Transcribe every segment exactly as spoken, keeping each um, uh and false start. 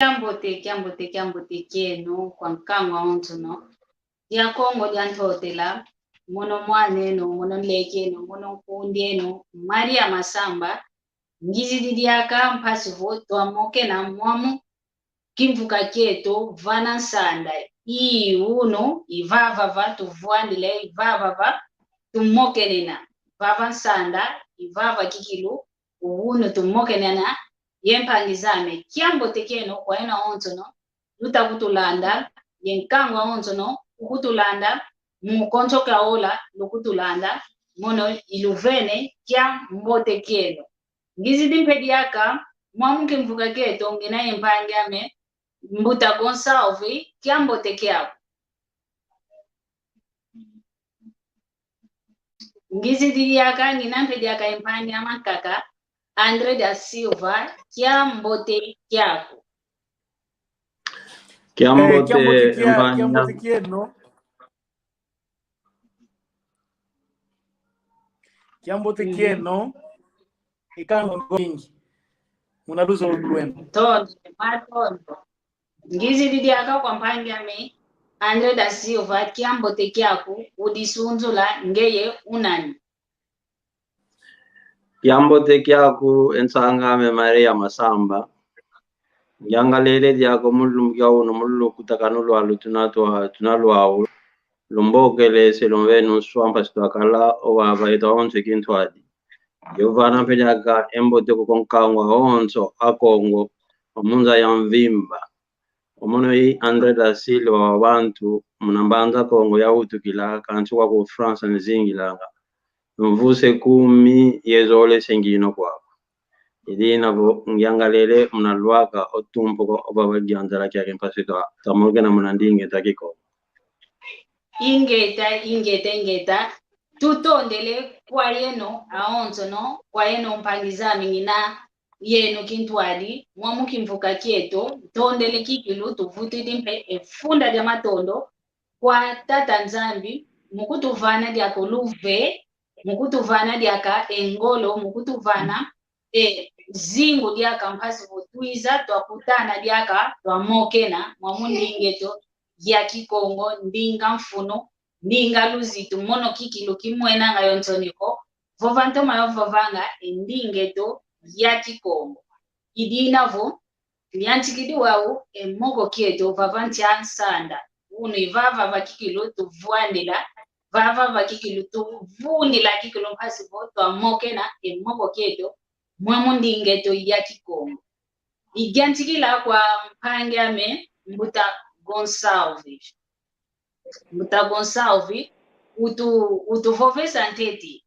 Kiambote, kiambote, kiambote kieno kwa nkangu awonsono dia Kongo dia Ntotela, mono mwan'eno, mono nlek'eno, mono nkund'eno, Maria Masamba, ngizidi diaka mpasi vo twamokena mwamu kimvuka kieto vana nsanda. I unu, i vava va tuvwandila, i vava va tumokenena. Vava nsanda, i vava kikilu, unu tumokenena, ye mpangi zame, kiambote kieno kwa yeno awonsono luta kutulanda, ye nkangu awonsono ukutulanda, mu konso kaola lukutulanda, mono iluvene kiambote kieno. Ngizidi mpe diaka mwamu kimvuka kieto ngina ye mpangi ame, Mbuta Gonçalves, kiambote kiaku. Ngizidi diaka, ngina mpe diaka ye mpangi ame ankaka, André da Silva, kiambote kiaku. Kiambote, eh, kiambote kia-, mpangi kiambote ame. Kieno. Kiambote, mhm, kieno. Ikango mingi. Muna luzolo lweno. Matondo, matondo. Ngizidi diaka kwa mpangi ame, André da Silva, kiambote kiaku, udisunzula ngeye unani. Kiambote kiaku, e nsang'ame Maria Masamba. Ngiangalele diaka mu lumbu kia unu, mu lukutakanu lwalu tuna twa-, tuna lwau. Lumbokele se lumvenu nswa mpasi twakala, o vava eto awonso kintwadi. Yo vana mpe diaka e mbote ku nkangu awonso a Kongo, o mu nza ya mvimba. Omono i André da Silva wa bantu, muna Mbanza Kongo yawutukila, kansi kwaku France nzingilanga. Mvuse kumi ye zole se ngina kwaku. I dina vo ngiangalele muna lwaka o tumpuko o vava dianzala kiaki mpasi twa-, twamokena muna ndinga eto a Kikongo. Ingeta, ingeta, ingeta. Tutondele kwa yeno awonsono, kwa yeno mpangi zame ngina yeno kintwadi, mwamu kimvuka kieto, ntondele kikilu, tuvutudi mpe e funda dia matondo kwa Tata Nzambi, mu kutuvana diaka luve, mu kutuvana diaka e ngolo, mu kutuvana e zingu diaka mpasi vo twiza twakutana diaka twamokena mwamu ndinga eto ya Kikongo, ndinga mfunu, ndinga luzitu, mono kikilu kimwenanga yonsoni ko, vova ntoma yovovanga e ndinga eto ya Kikongo. I dina vo, yantikidi wau e moko kieto vava ntia nsanda. Unu i vava va kikilu tuvwandila, vava va kikilu tuvundila kikilu mpasi vo twamokena e moko kieto mwamu ndinga eto ya Kikongo. I yantikila kwa mpangi ame Mbuta Gonçalves. Mbuta Gonçalves, utu-, utuvovesa ntete.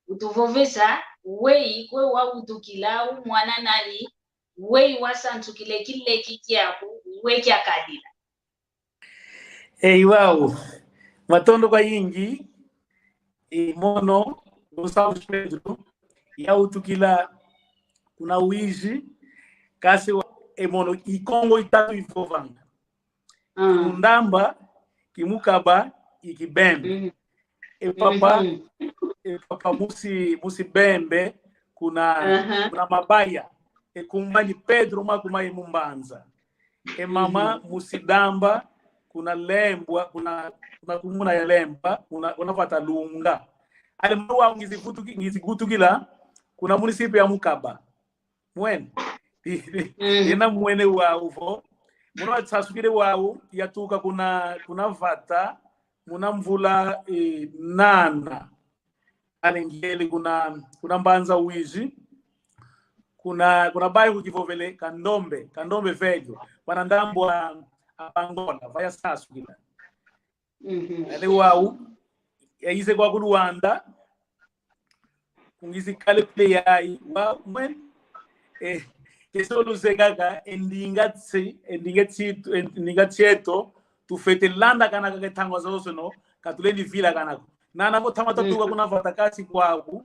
Utuvovesa weyi kwe wawutukila, u mwana nani, weyi wasansukila e kileke kiaku, weyi kiakadila. Ei, wau. Matondo kwayingi. E mono, Gonçalves Pedro, yawutukila kuna Uíge, kansi wa-, e mono i Kongo itatu ivovanga. Ah. Kimundamba, Kimukaba, i Kibembe. Mhm. E papa, mhm, e papa musi, musi Bembe, kuna, aha, kuna Mabaya. E kumbanyi Pedro Makumai Mumbanza. E mama, mhm, musi Damba, kuna Lembwa, kuna, kuna kumuna ya Lembwa, kuna, kuna vata Lunga. Ale mwana wau ngizi vutuki-, ngizi gutukila, kuna munisipi ya Mukaba. Mwene. Mhm. Yena mwene wau vo. Muna wasasukile wau, yatuka kuna, kuna vata, muna mvula, eh, nana. Ale ngiele kuna, kuna Mbanza Uíge, kuna, kuna bairro kivovele Candombe, Candombe Velho, vana ndambu a, a Angola, vayasasukila. Mhm. Ale wau, yaize kwaku Luanda, kungizi kale kule yayi, wau, mwene, eh, keso luzeye kaka, e ndinga tsi-, e ndinga tsi-, e ndinga tsieto, tufwete landakana kaka e ntangwa zosono, ka tulendi vilakana ko. Nana vo tama twatuka, mhm, kuna vata kansi kwaku,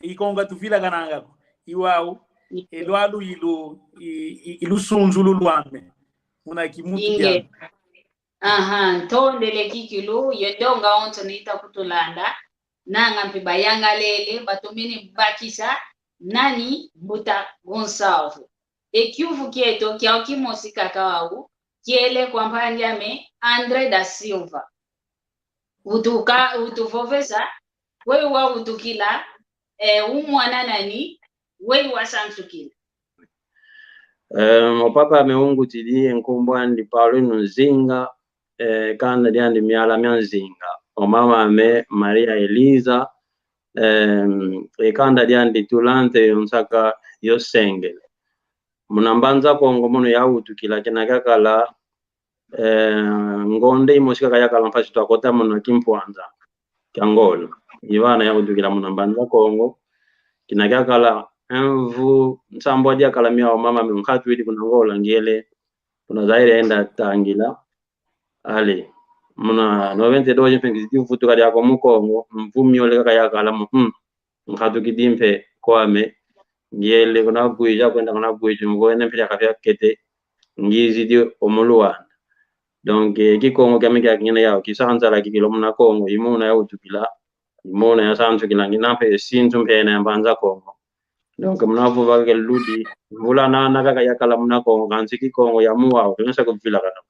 i Kongo ka tuvilakananga ko. I wau, e lwalu ilu, i, i, i lusunzulu lwame. Muna kimuntu kiame. Aha, ntondele kikilu, ye ndonga onso nita kutulanda, nanga mpe bayangalele, batomene bakisa, nani Mbuta Gonçalves. e kiuvu kieto kiau kimosi kaka wau, kiele kwa mpangi ame André da Silva. Utuka, utuvovesa, weyi wawutukila, eh, u mwana nani, weyi wasansukila. Eh, o papa ame ungutidi, e nkumbu andi Paulino Nzinga, eh, kanda diandi Miala mia Nzinga. O mama ame Maria Eliza, eh, e kanda diandi Tulante yo nsaka yo sengele. Muna Mbanza Kongo mono yawutukila, kina kiakala, eh, ngonde imosi kaka yakala mpasi twakota muna kimpwanza kia Angola. I vana yawutukila muna Mbanza Kongo. Kina kiakala e mvu nsambwadi yakala miau mama ame nkatu idi kuna Angola ngiele kuna Zaire enda tangila. Ale, muna noventa e dois mpe ngizi divutuka diaka mu Kongo, mvu miole kaka yakala mu, hmm, nkatukidi mpe kwame, ngiele kuna Uíge, kwenda kuna Uíge, mu kwenda mpe diaka fiakete, ngizidi o mu Luanda. Donc, eh, Kikongo kiame kiaki ngina yau, kisansala kikilo muna Kongo, i muna yawutukila, i muna yasansukila, ngina mpe sintu mpe ena ya Mbanza Kongo. Donc, muna vova ke ludi, mvula nana kaka yakala muna Kongo, kansi Kikongo ya mu wau, kilensa kuvilakana.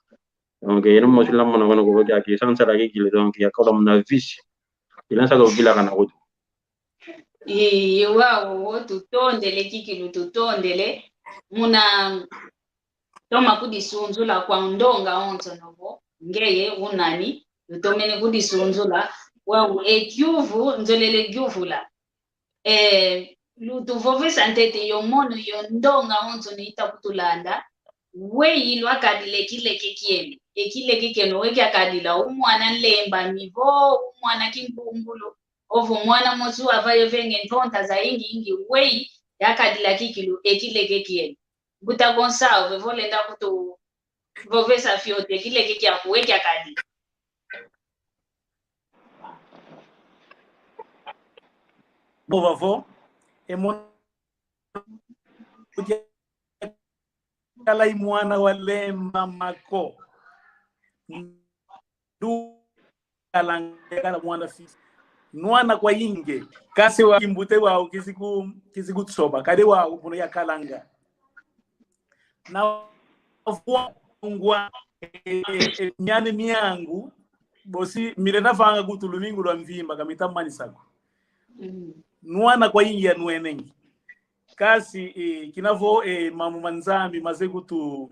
Donc, eno mosi lamona kono kuvo kiaki sansala kikilo, donc, yakala muna visi. Kilensa kuvilakana kutu. I, i wau, tutondele kikilu, tutondele. Muna toma kudisunzula kwa ndonga onso novo, ngeye unani, tutomene kudisunzula, wau e kiuvu, nzolele kiuvula. Eh, lutuvovesa ntete yo mono yo ndonga onso ni ita kutulanda, weyi lwakadila e kileke kieno, e kileke kieno, weyi kiakadila, u mwana nlemba mivo, u mwana kimbungulu, ovo mwana mosi wavayo venge ntonta zayingi yingi, weyi yakadila kikilu, e kileke kieno. Mbuta Gonçalves, vo lenda kutuvovesa fioti e kileke kiaku, weyi kiakadila. Vova vo, e mwana kala i mwana walemba mako. Ndu kalanga, kala mwana fisi. Nwana kwayingi, kasi wa kimbute wau kizi ku, kizi kutsoba, kadi wau mono yakalanga. Na vwa ngwa, e, e, e, miane miangu, bosi milenda vanga kutu lumingu lwa mvimba, ka mita manisa ko. Mm. Nwana kwayingi yanwenengi. Kasi, e, kina vo, e, mambu ma Nzambi maze kutu,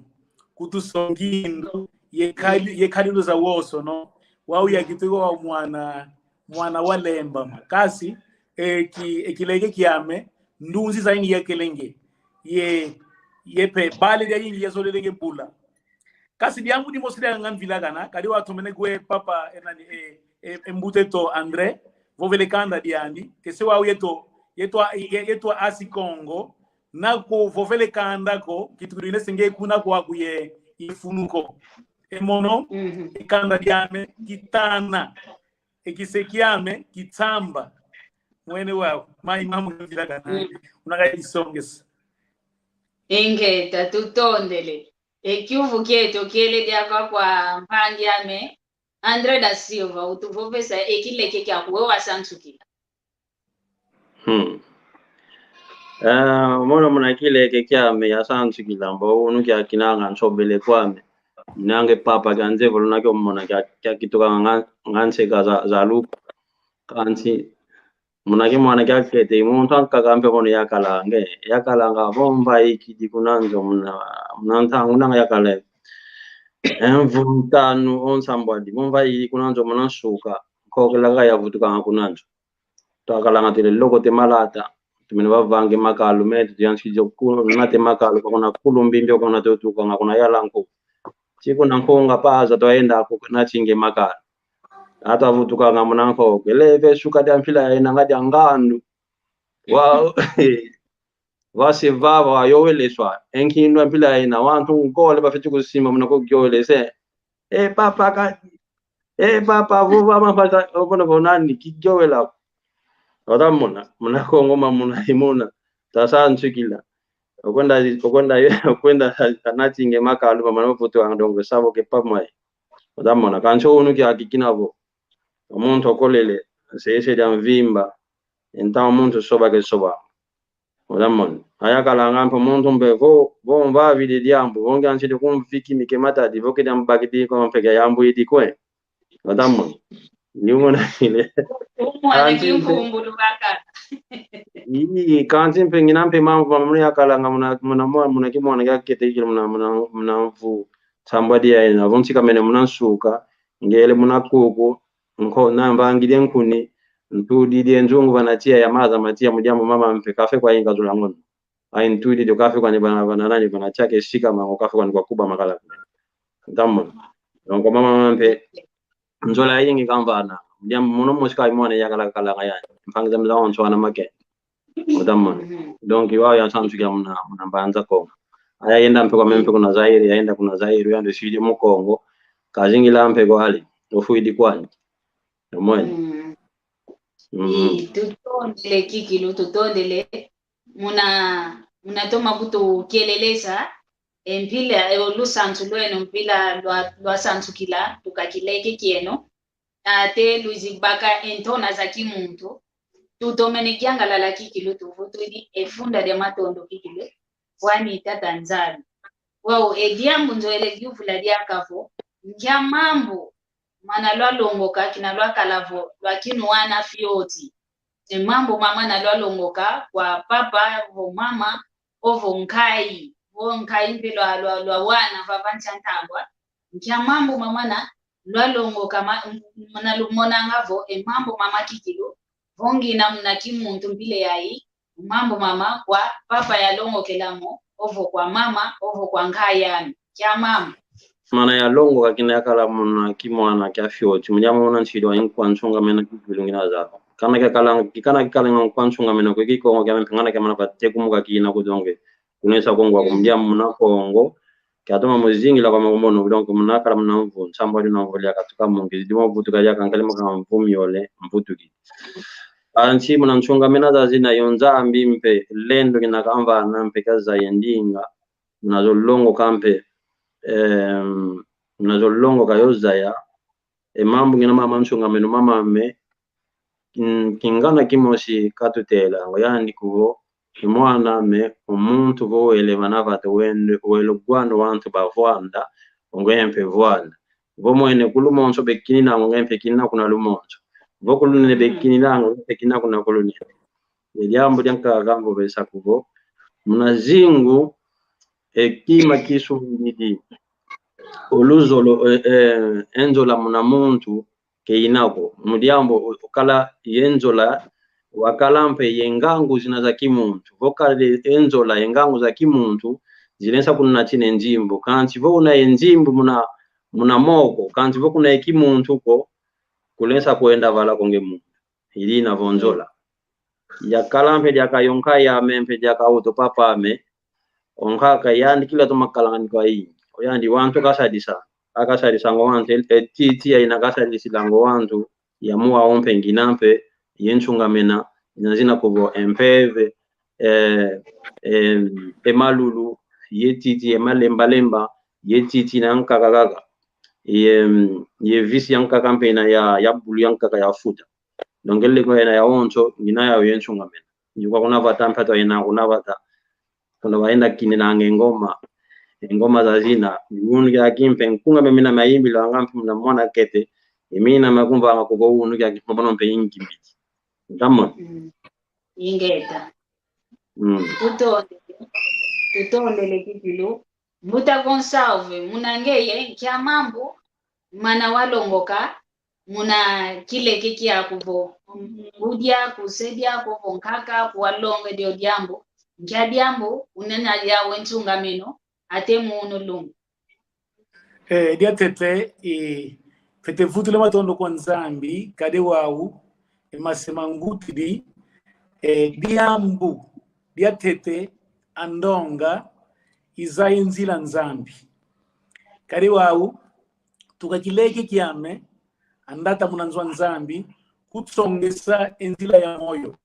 kutusongindu, ye kali, ye kalilu za woso, no? Wau yakituka wau mwana, mwana walemba. Kasi, e, ki, e, kileke kiame, ndunzi zayingi yakelenge. Ye, ye mpe, bale diayingi yazolelenge bula. Kasi diambu dimosi dianga mvilakana, kadi watomene kwe papa, e, nani, e, e, e mbuta eto André, vovele kanda diandi, kese wau yeto, yeto, ye-, yeto asi Kongo, na ko vovele kanda ko, kitukulu ine se nge kuna kwaku ye, ye funu ko. E mono, mhm, e kanda diame, kitana, e kise kiame, kitsamba. Mwene wau, mai mamu vilakana, mm, unaka isongesa. Ingeta, tutondele. E kiuvu kieto kiele diaka kwa mpangi ame, André da Silva, utuvovesa e kileke kiaku weyi wasansukila. Hmm. Eh, mono muna kileke kiame yasansukila, mbo unu kia kinanga nsobele kwame. Nanga e papa kia nzevolo naki omona kia, kia kituka nga, nga nseka za, za luku. Kansi, muna kimwana kiakete, i muntu ankaka mpe mono yakalanga, yakalanga vo mvaiki di kuna nzo muna, muna ntangu nanga yakala e mvu ntanu o nsambwadi, vo mvaiki di kuna nzo muna nsuka, nkokela kaka yavutukanga kuna nzo. Twakalanga tile loko te malata, tumene bavange makalu meto, tuyansi jo ku-, nate makalu, kuna kulu mbimbi, kuna tutukanga, kuna yala nku. Ti kuna nkunga paza twayenda ku natinge makalu. Ata vutukanga muna nkokela, ve suka dia mpila yaina nga dia ngandu. Wa, vase vava wayoweleswa, e nkindu a mpila yaina, wantu nkole bafeti kusimba muna kuyowelese. E papa ka, e papa, vova mapata, ovona vonani, kiyowela. Otamona, muna Kongo ma muna imuna, tasansukila. Okwenda, okwenda, okwenda natinge makalu, mamana mavutu anga donc savo ke pamwe. Otamona, kansi unu kiaki kina vo. O muntu okolele, sese dia mvimba, enta o muntu soba ke soba. Otamona. Ayakalanga mpe muntu mpe vo, vo mvavidi diambu, vo ngiansidi kumvikimike matadi, vo kidi ambakidi kwa mpe kia yambu idi kwe. Otamona. Ni mona ile. Umwana. Kansi mpe kimpumbulu baka. Ii, kansi mpe ngina mpe mambu mamwe yakalanga muna, muna, muna, muna kimwana kia kete kile muna, muna, muna mvu. Sambwa dia ina, vo nsikamene muna nsuka, ngele muna kuku, nko, na mbangidi nkuni, ntudidi nzungu vana tiya ya maza matiya mu diambu mama mpe, kafe kwa inga zula ngono. Ai ntudidi kafe kwani vana, vana nani, vana tiya ke sikama, kafe kwani kwa kuba makala. Otamona. Donc, mama mpe, nzola yayingi kamvana. Mu diambu mono mosi ka imwana yakalakalanga yani. Mpangi zame zawonso wana make. Otamona. Mhm. Donc, wau yansantukila muna, muna Mbanza Kongo. Ayayenda mpe kwame mpe kuna Zaire, yayenda kuna Zaire, yandi sidi mu Kongo. Kazingila mpe kwandi, ofwidi kwandi. Omwene. Mm. Mm. Ii, tutondele kikilu, tutondele. Muna, muna toma kutukielelesa, e mpila, e lusansu lweno mpila lwa, lwasansukila, tukakileke kieno. Ate luzibaka e ntona za kimuntu, tutomene kiangalala kikilu, tuvutudi e funda dia matondo kikilu, kwani Tata Nzambi. Wau, e diambu nzolele yuvula diaka vo, nkia mambu mana lwalongoka kina lwakala vo, lwakinuana fioti. E mambu mama mana lwalongoka kwa papa, vo mama, ovo nkayi, vo nkayi mpe lwa, lwa, lwawana vava ntia ntangwa. Nkia mambu mama mana lwalongoka ma, mana lumonanga vo, e mambu mama kikilu, vo ngina muna kimuntu mpila yayi, mambu mama kwa papa yalongokela mo, ovo kwa mama, ovo kwa nkayi ame. Kia mama. Mana yalongoka kina yakala muna kimwana kia fioti, mu diambu muna nsidi wa nkwa nsungamena kikilu ngina zaba. Kana kiakala, kana kiakala nkwa nsungamena kwe Kikongo kiame mpe ngana kiamana patekumuka kina kuzonge. Kunesa Kongo wa, mm, ku mu diambu muna Kongo, kiatoma muzingila kwame kumono, donc muna kala muna mvu, nsambwadi na mvu lia katuka mungi, dimo vutuka lia kankali maka mvu miole, mvutuki. Kansi muna nsungamena zazina yo Nzambi mpe, lendo kina kamvana mpe kazaya ndinga, muna zolongoka mpe, em, muna zolongoka yo zaya, e mambu ngina mama nsungameno mama ame, kin-, kingana kimosi katutela, ngo yandi kuvo, e mwana ame, o muntu vo wele vana vata wende, wele gwano wantu bavwanda, o nge mpe vwanda. Vo mwene ku lumonso bekinina, o nge mpe kinina kuna lumonso. Vo ku lunene, mm, bekinina, o nge mpe kinina kuna ku lunene. E diambu diankaka ngovesa kuvo, muna zingu, e kima kisungidi, o luzolo, e, e, e nzola muna muntu, ke ina ko. Mu diambu, o, okala ye nzola, wakala mpe ye ngangu zina za kimuntu. Vo kala ye nzola, ye ngangu za kimuntu, zilensa kunatina e nzimbu. Kansi vo una ye nzimbu muna, muna moko, kansi vo kuna ye kimuntu ko, kulensa kwenda vala ko nge muntu. Idina vo nzola. Yakala mpe diaka yo nkayi ame mpe diaka uto papa ame. O nkaka yandi kila toma kalanga ni kwa ingi. O yandi wantu kasadisa. Akasadisa ngo wantu, e, e titi ya ina kasadisila ngo wantu. Ya muwa o mpe ngina mpe, ye nsungamena, ina zina kuvo e mpeve, e, e, e malulu, ye titi, e malemba lemba, ye titi na nkaka kaka. Ye, ye visi ya nkaka mpe ina ya, ya bulu ya nkaka ya futa. Donc, ele kwa ena yawonso, ngina yau ye nsungamena. Ni kwa kuna vata mpata ena kuna vata. Kuna vaenda kininanga e ngoma. E ngoma zazina. Unu kia kimpe, nkunga me mina mayimbilanga mpe muna mwana kete. E mina makumvanga kuvo unu kia kimpe, bono mpe ingi mbiti. Ntamona? Mm. Ingeta. Mm. Tutondele. Tutondele kikilu. Mbuta Gonçalves, muna ngeye, nkia mambu mana walongoka muna kileke kiaku vo, ngudi aku, se diaku vo nkaka aku walonga dio diambu, nkia diambu unena diau e nsungameno, ate munu lumbu. Eh, diatete, eh, fwete vutula matondo kwa Nzambi, kadi wau, e masema ngutidi, eh, diambu, diatete, andonga, izaya e nzila Nzambi. Kadi wau, tuka kileke kiame, andata muna nzo a Nzambi, kutusongesa e nzila ya moyo.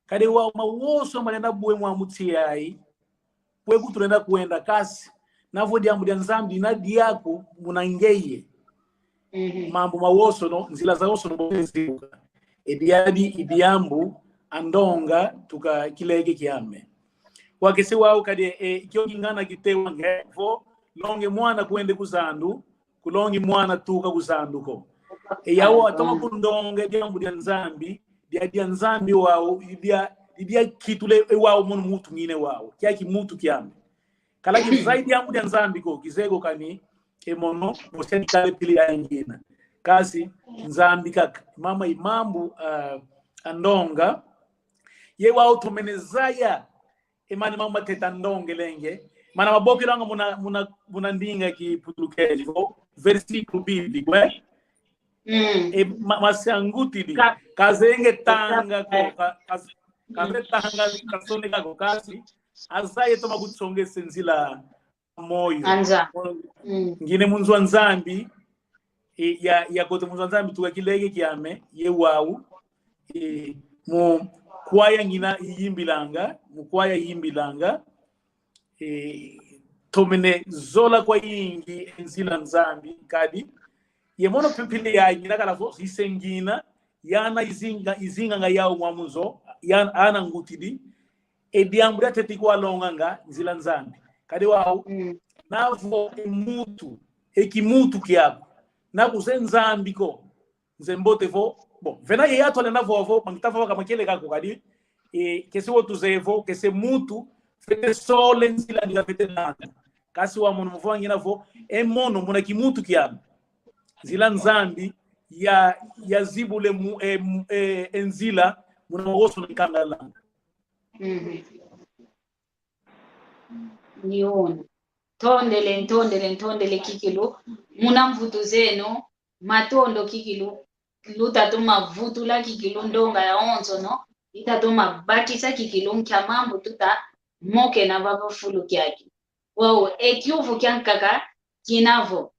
Kadi wau, mawonso malenda bwe mwa muti yayi, kwe kutulenda kwenda kasi, na vo diambu dia Nzambi na diaku muna ngeye. Mhm. Mambu mawonsono, nzila zawonsono, bo zibuka. E diadi, i diambu, andonga, tuka kileke kiame. Kwakese wau kadi, e, kio kingana kitewa nge, vo, longe mwana kwende ku zandu, kulongi mwana tuka ku zandu ko. E yau atoma kundonga diambu dia Nzambi, dia, dia Nzambi wau, dia, dia kitule, e wau mono mutu ngine wau, kia kimutu kiame. Kala kizeye diambu dia Nzambi ko, kizeye ko kani, e mono, mosia dikale pili ya ngina. Kasi, Nzambi kaka, mama i mambu, ah, andonga, ye wau tomene zaya, e mana mama teta ndongelenge. Mana mabokelanga muna, muna, muna ndinga kiputulukeli, vo, versículo bíblico, eh? Mm. E ma, masiangutidi. Ka- kazenge tanga ko, ka, ka, kaze tanga, kasoneka ko, kasi. Azeye toma kutsongese nzila moyo. Anza. Mm. Ngine mu nzo a Nzambi, e, ya, ya kote mu nzo a Nzambi tuka kileke kiame, ye wau, e, mu kwaya ngina yimbilanga, mu kwaya yimbilanga, e, tomene zola kwayingi e nzila Nzambi, kadi, ye mono pepele ya ngina kala vo, ise ngina, yana izinga, izinganga yau mwa mu nzo, yana, ana ngutidi, e diambu diatete kwalonganga nzila Nzambi. Kadi wau, mm, navo e mutu, e kimutu kiaku, nakuzeye Nzambi ko, nzeye mbote vo, bon, vena ye yatwale navo vo, mangita vo kama kieleka ko kadi, e, kese wo tuzeye vo, kese mutu, fete sole nzila ndika fete landa. Kasi wa mono mvo ngina vo, e mono muna kimutu kiame. Nzila Nzambi, ya, yazibule mu, e, mu, e, e nzila, muna woso na nkanga landa. Mhm. Ni ona. Ntondele, ntondele, ntondele kikilu. Muna mvutu zeno, matondo kikilu. Lutatoma vutula kikilu ndonga yawonsono. Itatoma bakisa kikilu nkia mambu tuta mokena vava fulu kiaki. Wau, e kiuvu kiankaka kina vo.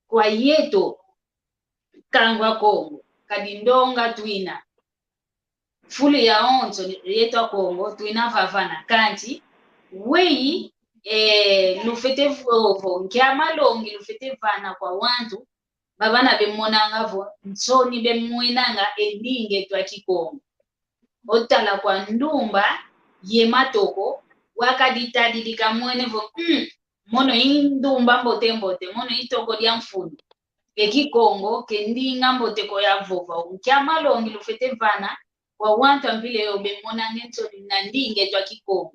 Kwa yeto, nkangwa Kongo, kadi ndonga twina. Fulu yawonso yeto Akongo twina vavana, kansi weyi, eh, lufwete vovo nkia malongi lufwete vana kwa wantu, bavana bemonanga vo nsoni bemwenanga e ndinga eto a Kikongo. Otala kwa ndumba ye matoko, wakaditadidi kamwene vo, mm, mono i ndumba mbote mbote, mono i toko dia mfunu. E Kikongo ke ndinga mbote ko ya vova. Nkia malongi lufwete vana kwa wantu a mpila eyo bemonanga e nsoni na ndinga eto a Kikongo.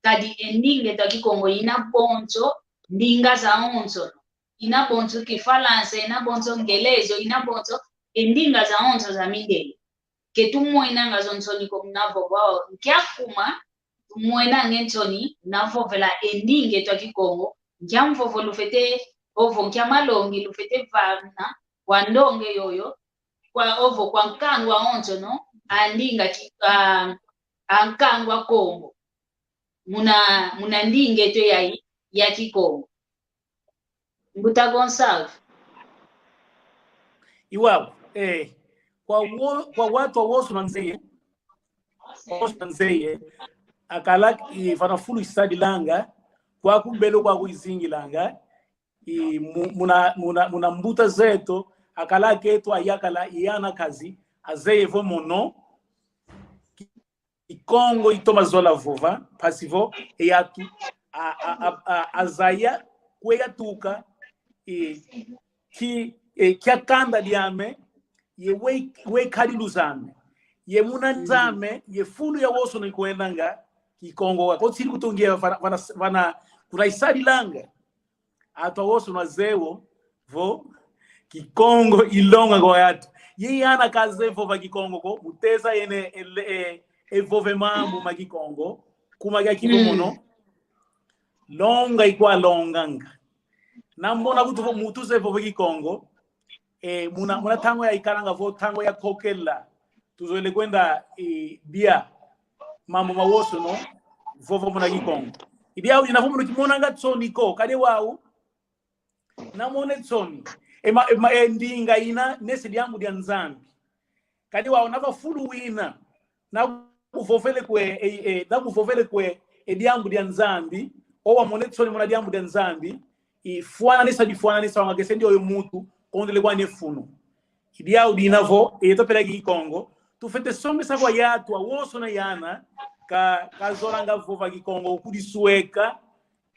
Kadi e ndinga eto a Kikongo ina bonso ndinga zawonso. Ina bonso Kifalansa, ina bonso Ngelezo, ina bonso e ndinga zawonso za mindele. Ke tumwenanga zo nsoni ko muna vova. Nkia kuma tumwenanga e nsoni muna vovela e ndinga eto a Kikongo? Nkia mvovo lufwete, ovo nkia malongi lufwete vana kwa ndonga yoyo, kwa ovo kwa nkangu awonsono a ndinga ki-, a, a nkangu a Kongo. Muna, muna ndinga eto yayi ya Kikongo. Mbuta Gonçalves. Iwau, eh, kwa wo-, kwa watu awonso na nzeye, awonso na nzeye, akala, i, vana fulu isadilanga, kwaku mbelo kwaku izingilanga, i, mu-, muna, muna, muna mbuta zeto, akala keto ayakala, i ana kazi, azeye vo mono, Kikongo itoma zola vova, mpasi vo, e yatu, a, a, a, a, azaya, kwe yatuka, e, ki, e, kia kanda diame, ye we, we kadi luzame, ye muna zame, ye fulu yawonso ni kwenanga, Kikongo wa, kotsili kutungia vana, vana, vana, kuna isadilanga. Atu awonso na zeye wo, vo, Kikongo ilonga kwa atu. Ye ana kazeye vova Kikongo ko, muteza yeno, e, e, e vove mambu ma Kikongo, kuma kia kivo mono. Longa ikwa longanga. Na mona kutu vo mutu zeye vova Kikongo, e, muna, muna tango ya ikalanga vo, tango ya kokela. Tuzolele kwenda, e, bia. Mambu mawonso no, vova muna Kikongo. Idia udi na vo mono kimonanga nsoni ko, kadi wau, na mone nsoni. E ma, e ma, e ndinga ina, nese diambu dia Nzambi. Kadi wau na va fulu wina, na kuvovele kwe, e, e, na kuvovele kwe, e diambu dia Nzambi, o wamone nsoni muna diambu dia Nzambi, i fwananisa, difwananisa, wanga kese ndi oyo mutu, kondele kwa ne funu. Idia udi na vo, e yeto pela Kikongo, tufwete songesa kwa yatu awonso na yana, ka, kazolanga vova Kikongo kudisueka,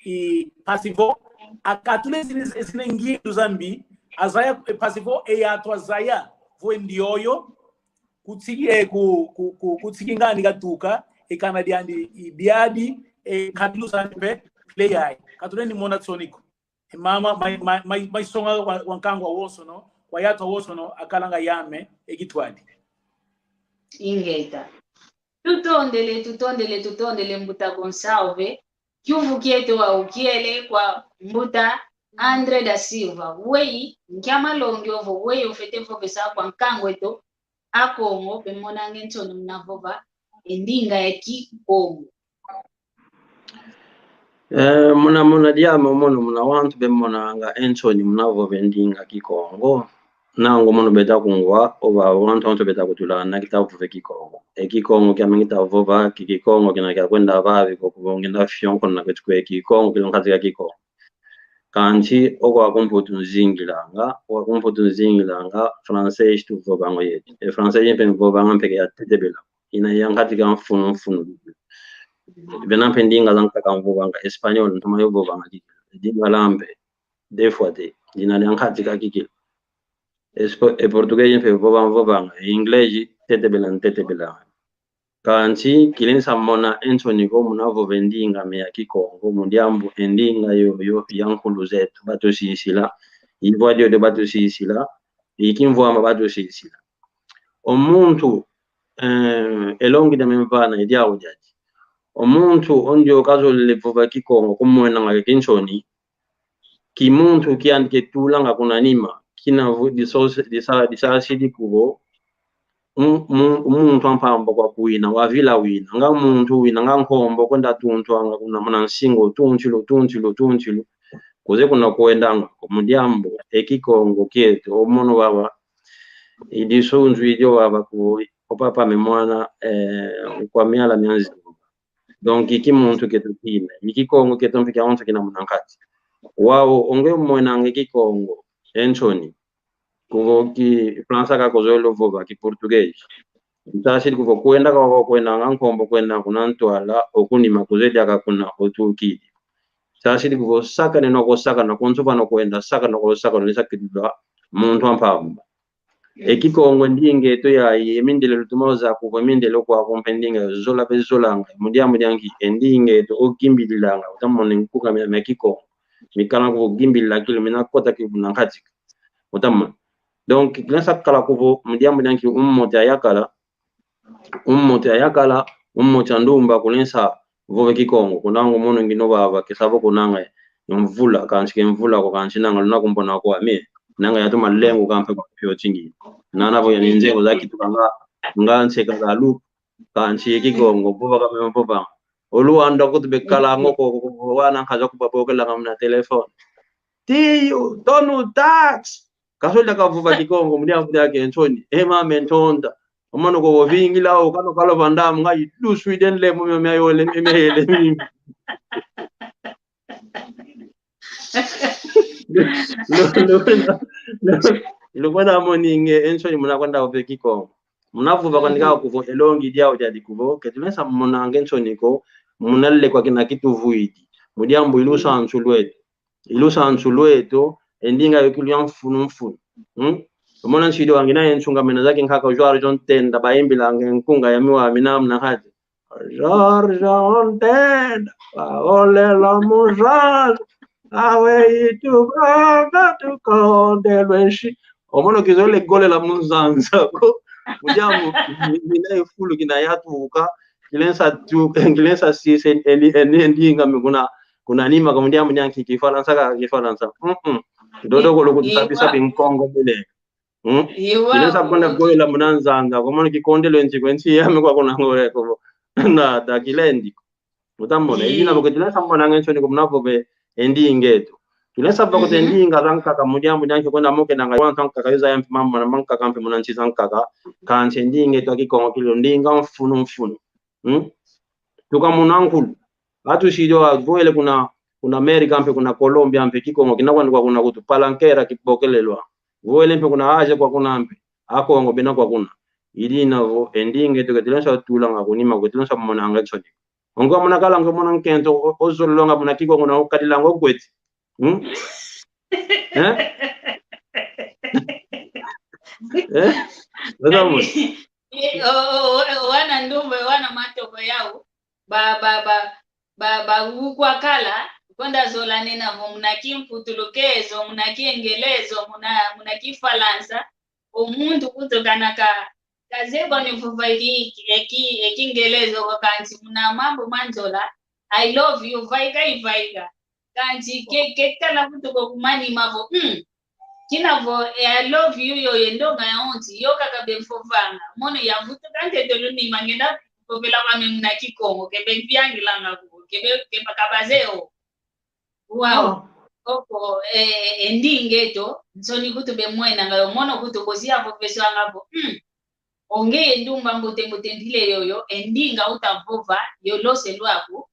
i, mpasi vo akatule zine, zine ngindu zambi, azaya, e, mpasi vo e yatu azaya vo e ndioyo, kutiki, e, ku, ku, ku, kutiki ngani katuka, e kana diandi, i, diadi, e, kadilu zandi mpe, play ai. Katule ni mona nsoni ko. E mama, mai, mai, mai, maisonga wa, wa nkangu awonsono, wa yatu awonsono, akalanga yame, e kitwadi. Ingeta. Tutondele, tutondele, tutondele, Mbuta Gonçalves. Kiuvu kieto wau kiele kwa Mbuta André da Silva. Weyi, nkia malongi ovo, weyi ofete vovesa kwa nkangu eto, Akongo, bemonanga e nsoni muna vova e ndinga ya Kikongo. Eh, muna, muna diame mono, muna wantu bemonanga e nsoni muna vova e ndinga Kikongo. Nangu mono beta kungwa, ova wantu, wantu beta kutula na kita vova e Kikongo. E Kikongo kiame ngita vova, ki Kikongo kina kia kwenda vavi ko, kuvo ngenda fion kona kwetu kwe Kikongo, kilo nkazi ka Kikongo. Kansi, oko aku Mputu nzingilanga, oko aku Mputu nzingilanga, français tuvovanga yetu. E français mpe mvovanga mpe ke ya tetebela. Ina ya nkati ka mfunu mfunu. Bena mpe ndinga zankaka mvovanga, espagnol, ntoma yo vovanga kiki. Ndinga la mpe, des fois te, dina dia nkati ka kiki. Espo-, e português mpe vova mvovanga, e inglês, tetebela, ntetebela. Kansi, kilensa mona e nsoni ko muna vova e ndinga ame ya Kikongo, mu diambu e ndinga yoyo ya nkulu zeto batusisila, ivwa diodio batusisila, i kimvwama batusisila. O muntu, eh, e longi diame mvana, i diau diadi. O muntu ondio kazolele vova Kikongo, kumwenanga kinsoni, ki muntu kiandi ketulanga kuna nima, kina vu-, diso-, disa-, disasidi kuvo, mu-, mu-, muntu ampamba kwa kuwina, wavila wina, nga muntu wina, nga nkombo, kwenda tuntwanga kuna muna nsingu, tuntilu, tuntilu, tuntilu, kuze kuna kwendanga, ko mu diambu, e Kikongo kieto, o mono vava, i disunzu idio vava ku, o papa ame mwana, eh, kwa miala mia nzingu. Donc, iki muntu kieto kina, iki Kikongo kieto mpe kia onso kina muna nkati. Wau, onge mwenanga e Kikongo, e nsoni. Kuvo ki Fransa ka kozolo vova, ki Português. Nsasidi kuvo kwenda ka kwenda nga nkombo kwenda kuna ntwala, oku nima kuze diaka kuna otukidi. Nsasidi kuvo sakane no kosakana, konso vano kwenda sakana kosakana, ni sakidula muntu ampamba. E Kikongo ndinga eto yayi, e mindele lutoma oza kuvo, e mindele kwa kumpe ndinga zola bezolanga. Mu diambu dia nki, e ndinga eto okimbililanga, utamona nkunga mia, mia Kikongo. Mikala kuvo kimbilila kilo, mina kota kilo na nkati. Utamona. Donc, kilensa kala kuvo, mu diambu dia nki, um moti ayakala, um moti ayakala, um moti andumba kulensa vova Kikongo, kunanga mono ngina vava, kesavo kunanga mvula, kansi ke mvula ko kansi nanga luna kumbona kwame, nanga yatu malengo kampe kwa pio tingi. Nana vo ya ninzeko za kitukanga, nga nseka za lu, kansi Kikongo, vova kame vova. O Luanda kutu bekala ngo ko, ko, ko, wana nkaza kubabokelanga muna telefone. Tiyu, tonu tax. Kasola kavova Kikongo, mu diambu dia ke nsoni. E mama e ntonda. O mono ko vingila o kano kalo vandam nga i du Sweden le mu mia yole, mia yele mi. Lo, lo, lo, lo, lo, mona moninge, e nsoni muna kwenda vova Kikongo. Muna vova kwandi ka kuvo, e longi diau diadi kuvo, ke tulensa monanga e nsoni ko, muna lekwa kina kituvuidi. Mu diambu i lusansu lweto. I lusansu lweto, e ndinga yo kilu ya mfunu mfunu. Hmm? Omona nsidi wangina ye nsunga mena zaki nkaka Jorge Ntenda, bayimbilanga nkunga ya miwa mina muna hati. Jorge Ntenda, baolela muzaza, awe itubanga tukondelwe nshi. Omona kizole golela munzanza ko. Mu diambu, mina ifulu kina yatuka, kilensa tu, kilensa sise, endi, endi, endi, ndinga mi kuna, kuna nima ka mu diambu dia nki, Kifalansa ka Kifalansa. Mm-mm. Dodo kolo kutusabisa binkongo bile. Hmm? Kilensa kwenda golela muna nzanza, kwa mono kikondelo nti kwe nti yame kwa kuna ngole ko. Na da kilendi. Utamona, ina boke tulensa monanga e nsoni ko muna vova e ndinga eto. Tulensa vova ko te ndinga zankaka mu diambu dia nki kwenda mokenanga wantu ankaka yo zaya mpe mambu mana mankaka mpe muna nsi zankaka. Kansi e ndinga eto a Kikongo kilu ndinga mfunu mfunu. Hmm? Tuka muna nkulu. Atusidi wavoele kuna, kuna Amerika mpe, kuna Colombia mpe, Kikongo kina kwandi kwa kuna kutu, Palanquera kibokelelwa. Voele mpe kuna Asia kwa kuna mpe, Akongo bena kwa kuna. I dina vo, e ndinga eto ke tulenda tula nga ku nima, ke tulenda monanga nsoni. Ongo muna kala ngo muna nkento, o-, ozololo nga muna Kikongo na okadila ngo kweti. Hmm? Eh? Eh? Ozamu. Eh, o, o, o, wana ndumbe, wana matoko yau. Ba, ba, ba, ba, ba, ukwa kala, konda zola nena vo muna Kimputulukezo, muna Kiengelezo, muna, muna Kifalansa. O muntu kutu kana ka, kazeye kwani vova eki, eki, Ekiengelezo ko kansi muna mambu ma nzola, "I love you," vaika, ivaika. Kansi ke, ketala kutu ko kumanima vo, mm, kina vo, e, "I love you" yo, ye ndonga ya onsi, yo kaka bemvovanga. Mono yavutuka ntete lunima ngenda vovela kwame muna Kikongo, ke bemviangilanga ko, ke be, ke bakabazeo. Wau. Oh. Koko, e, e, e ndinga eto, nsoni kutu bemwenanga yo, mono kutu ko si yavoveswanga vo, mm, onge ye ndumba mbute mbute ndile yoyo, e ndinga utavova, yo lose lwaku,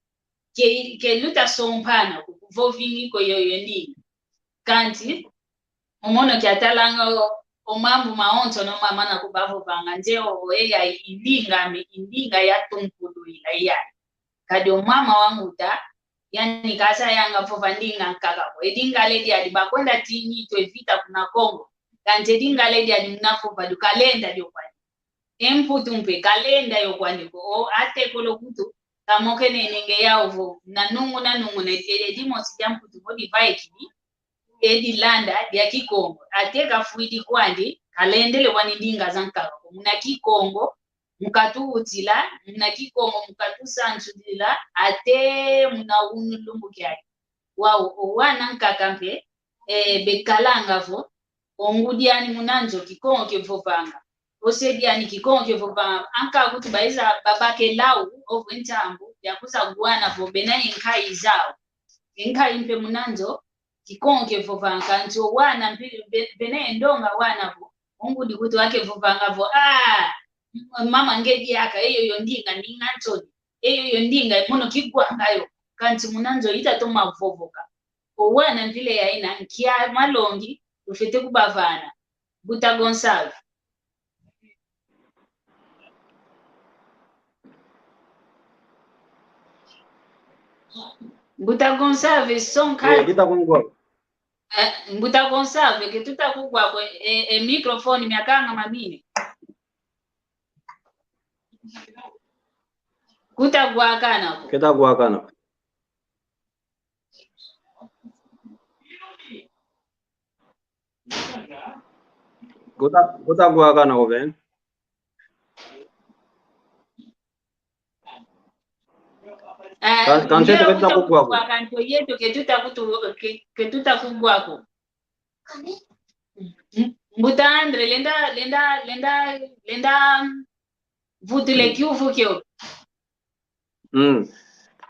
ke, ke lutasompana ku, kuvovingi ko yoyo e ndinga. Kansi, omono kiatalanga o, o mambu mawonso no mama na kubavovanga, nze o, o, eya i ndinga ame, i ndinga yatumpulwila iya. Kadi o mama wa mbuta, yani kasa yanga vova ndinga nkaka ko. E dingale diadi bakwenda tingi twe vita kuna Kongo. Kansi e dingale diadi muna vova du kalenda dio kwani. E mputu mpe kalenda yo kwani ko. O atekolo kutu, kamokene nenge yau vo, na nungu na nungu ne, e, e dimosi dia mputu vo divaikidi, e dilanda dia Kikongo. Ate kafwidi kwandi, kalendele kwani ndinga za nkaka ko. Muna Kikongo, mu katuutila, muna Kikongo, mu katusansulila, ate muna unu lumbu kiaki. Wau, o wana nkaka mpe, e, bekalanga vo, o ngudi ani muna nzo Kikongo kevovanga. O se diani Kikongo kevovanga. Anka kutu baiza babakela u, ovo e ntambu, ya kusa guana vo bena ye nkayi zau. E nkayi mpe muna nzo, Kikongo kevovanga, kansi o wana mpe, be-, bena ye ndonga wana vo, o ngudi kutu akevovanga vo, ah, m-, mama nge diaka, e yoyo ndinga, ndinga nsoni. E yoyo ndinga, mono kigwanga yo. Kansi muna nzo itatoma vovoka. O wana mpila ya ina, nkia malongi, tufwete kubavana. Mbuta Gonçalves. Mbuta Gonçalves, son. Eh, kali. Kita kungwa. Eh, Mbuta Gonçalves, ke tuta kugwa ko, eh, eh, microphone miakanga mamine. Kuta gwakana ko. Kita gwakana ko. Kuta, kuta gwakana ko ben. Eh, ka-, kansi yeto ke tuta kugwa ko. Kansi yeto ke tuta kutu-, ke, ke tuta kugwa ko. M-, Mbuta André, lenda, lenda, lenda, lenda vutula e kiuvu kio. Mm.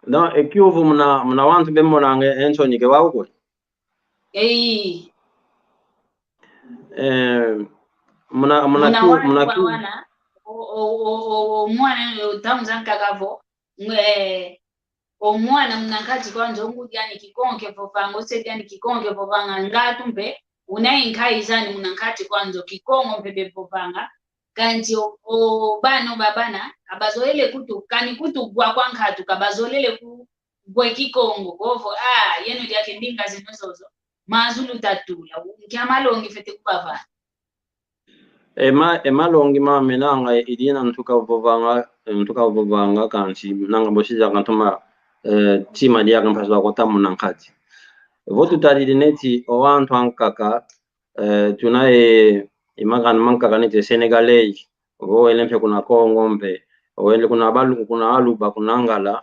Donc, e kiuvu muna, muna wantu bemonanga e nsoni ke wau ko. Ei. Eh, muna, muna, muna kiu-, wantu muna kiu- wana, o, o, o, o, o mwana, o taunza nkaka vo, nge, o mwana muna nkati kwa nzo ngudi ani Kikongo kevovanga, o se diani Kikongo kevovanga, ngatu mpe, una ye nkayi zani muna nkati kwa nzo Kikongo mpe bevovanga, kansi o, o bana, o babana, kabazolele kutu, kani kutu gwa kwa nkatu, kabazolele ku, gwe Kikongo, kovo, ah, yeno diaka e ndinga zeno zozo, mazu lutatula, nkia malongi fwete kubavana. E ma-, e malongi mamenanga, i dina ntuka vovanga, ntuka vovanga kansi, nanga bosi diaka ntoma, eh, tima diaka mpasi bakota muna nkati. Vo tutalidi neti, o wantu ankaka, eh, tuna e, e makanda mankaka neti e Senegalês, vo wele mpe kuna Kongo mpe, wele kuna Balu-, kuna Aluba, kuna Angola,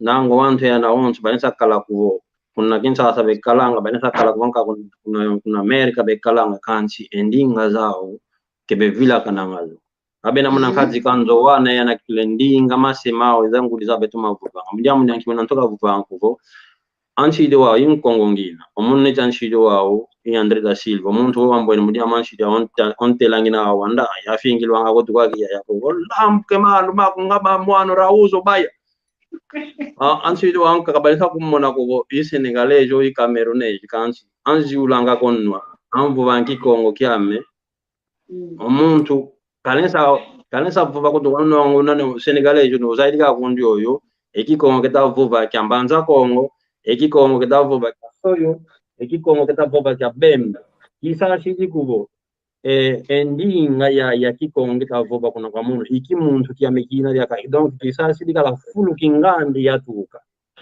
nanga wantu yana wonso, balenda kala kuvo, kuna Kinshasa bekalanga, balenda kala kuvo, nka kuna, kuna, kuna América bekalanga, kansi e ndinga zau, ke bevilakananga zo. Abena muna nkati kwa nzo wana yanakitula e ndinga mase mau, eza ngudi zau betoma vovanga. Mudia mudia nki muna ntoka vovanga kuvo, ansidi wau i Nkongo ngina. O munu neti ansidi wau i André da Silva. O muntu wo wambwene mudia mansidi wau onte-, ontela ngina wau wanda, yafingilwanga ko tukwaki ya, ya ko. Lambu ke malu maku ngaba mwana rauzo baya. Ah, ansidi wau nkaka balenda kumona ko i Senegalês o i Camerounês, kansi anziulanga ko nwa. Anvovanga Kikongo kiame. Mm. O muntu, kalenda, Kanisa vova kuntu kwa nongo nane Senegalês, no, zaidi ka kuntu yoyo, e Kikongo keta vova kia Mbanza Kongo, e Kikongo keta vova kia Soyo, e Kikongo keta vova kia Bemba. Kisasidi kuvo, e, e ndinga ya, ya Kikongo keta vova kuna kwa munu, i kimuntu kiame kina diaka. Donc, kisasidi kala fulu kingandi yatuka.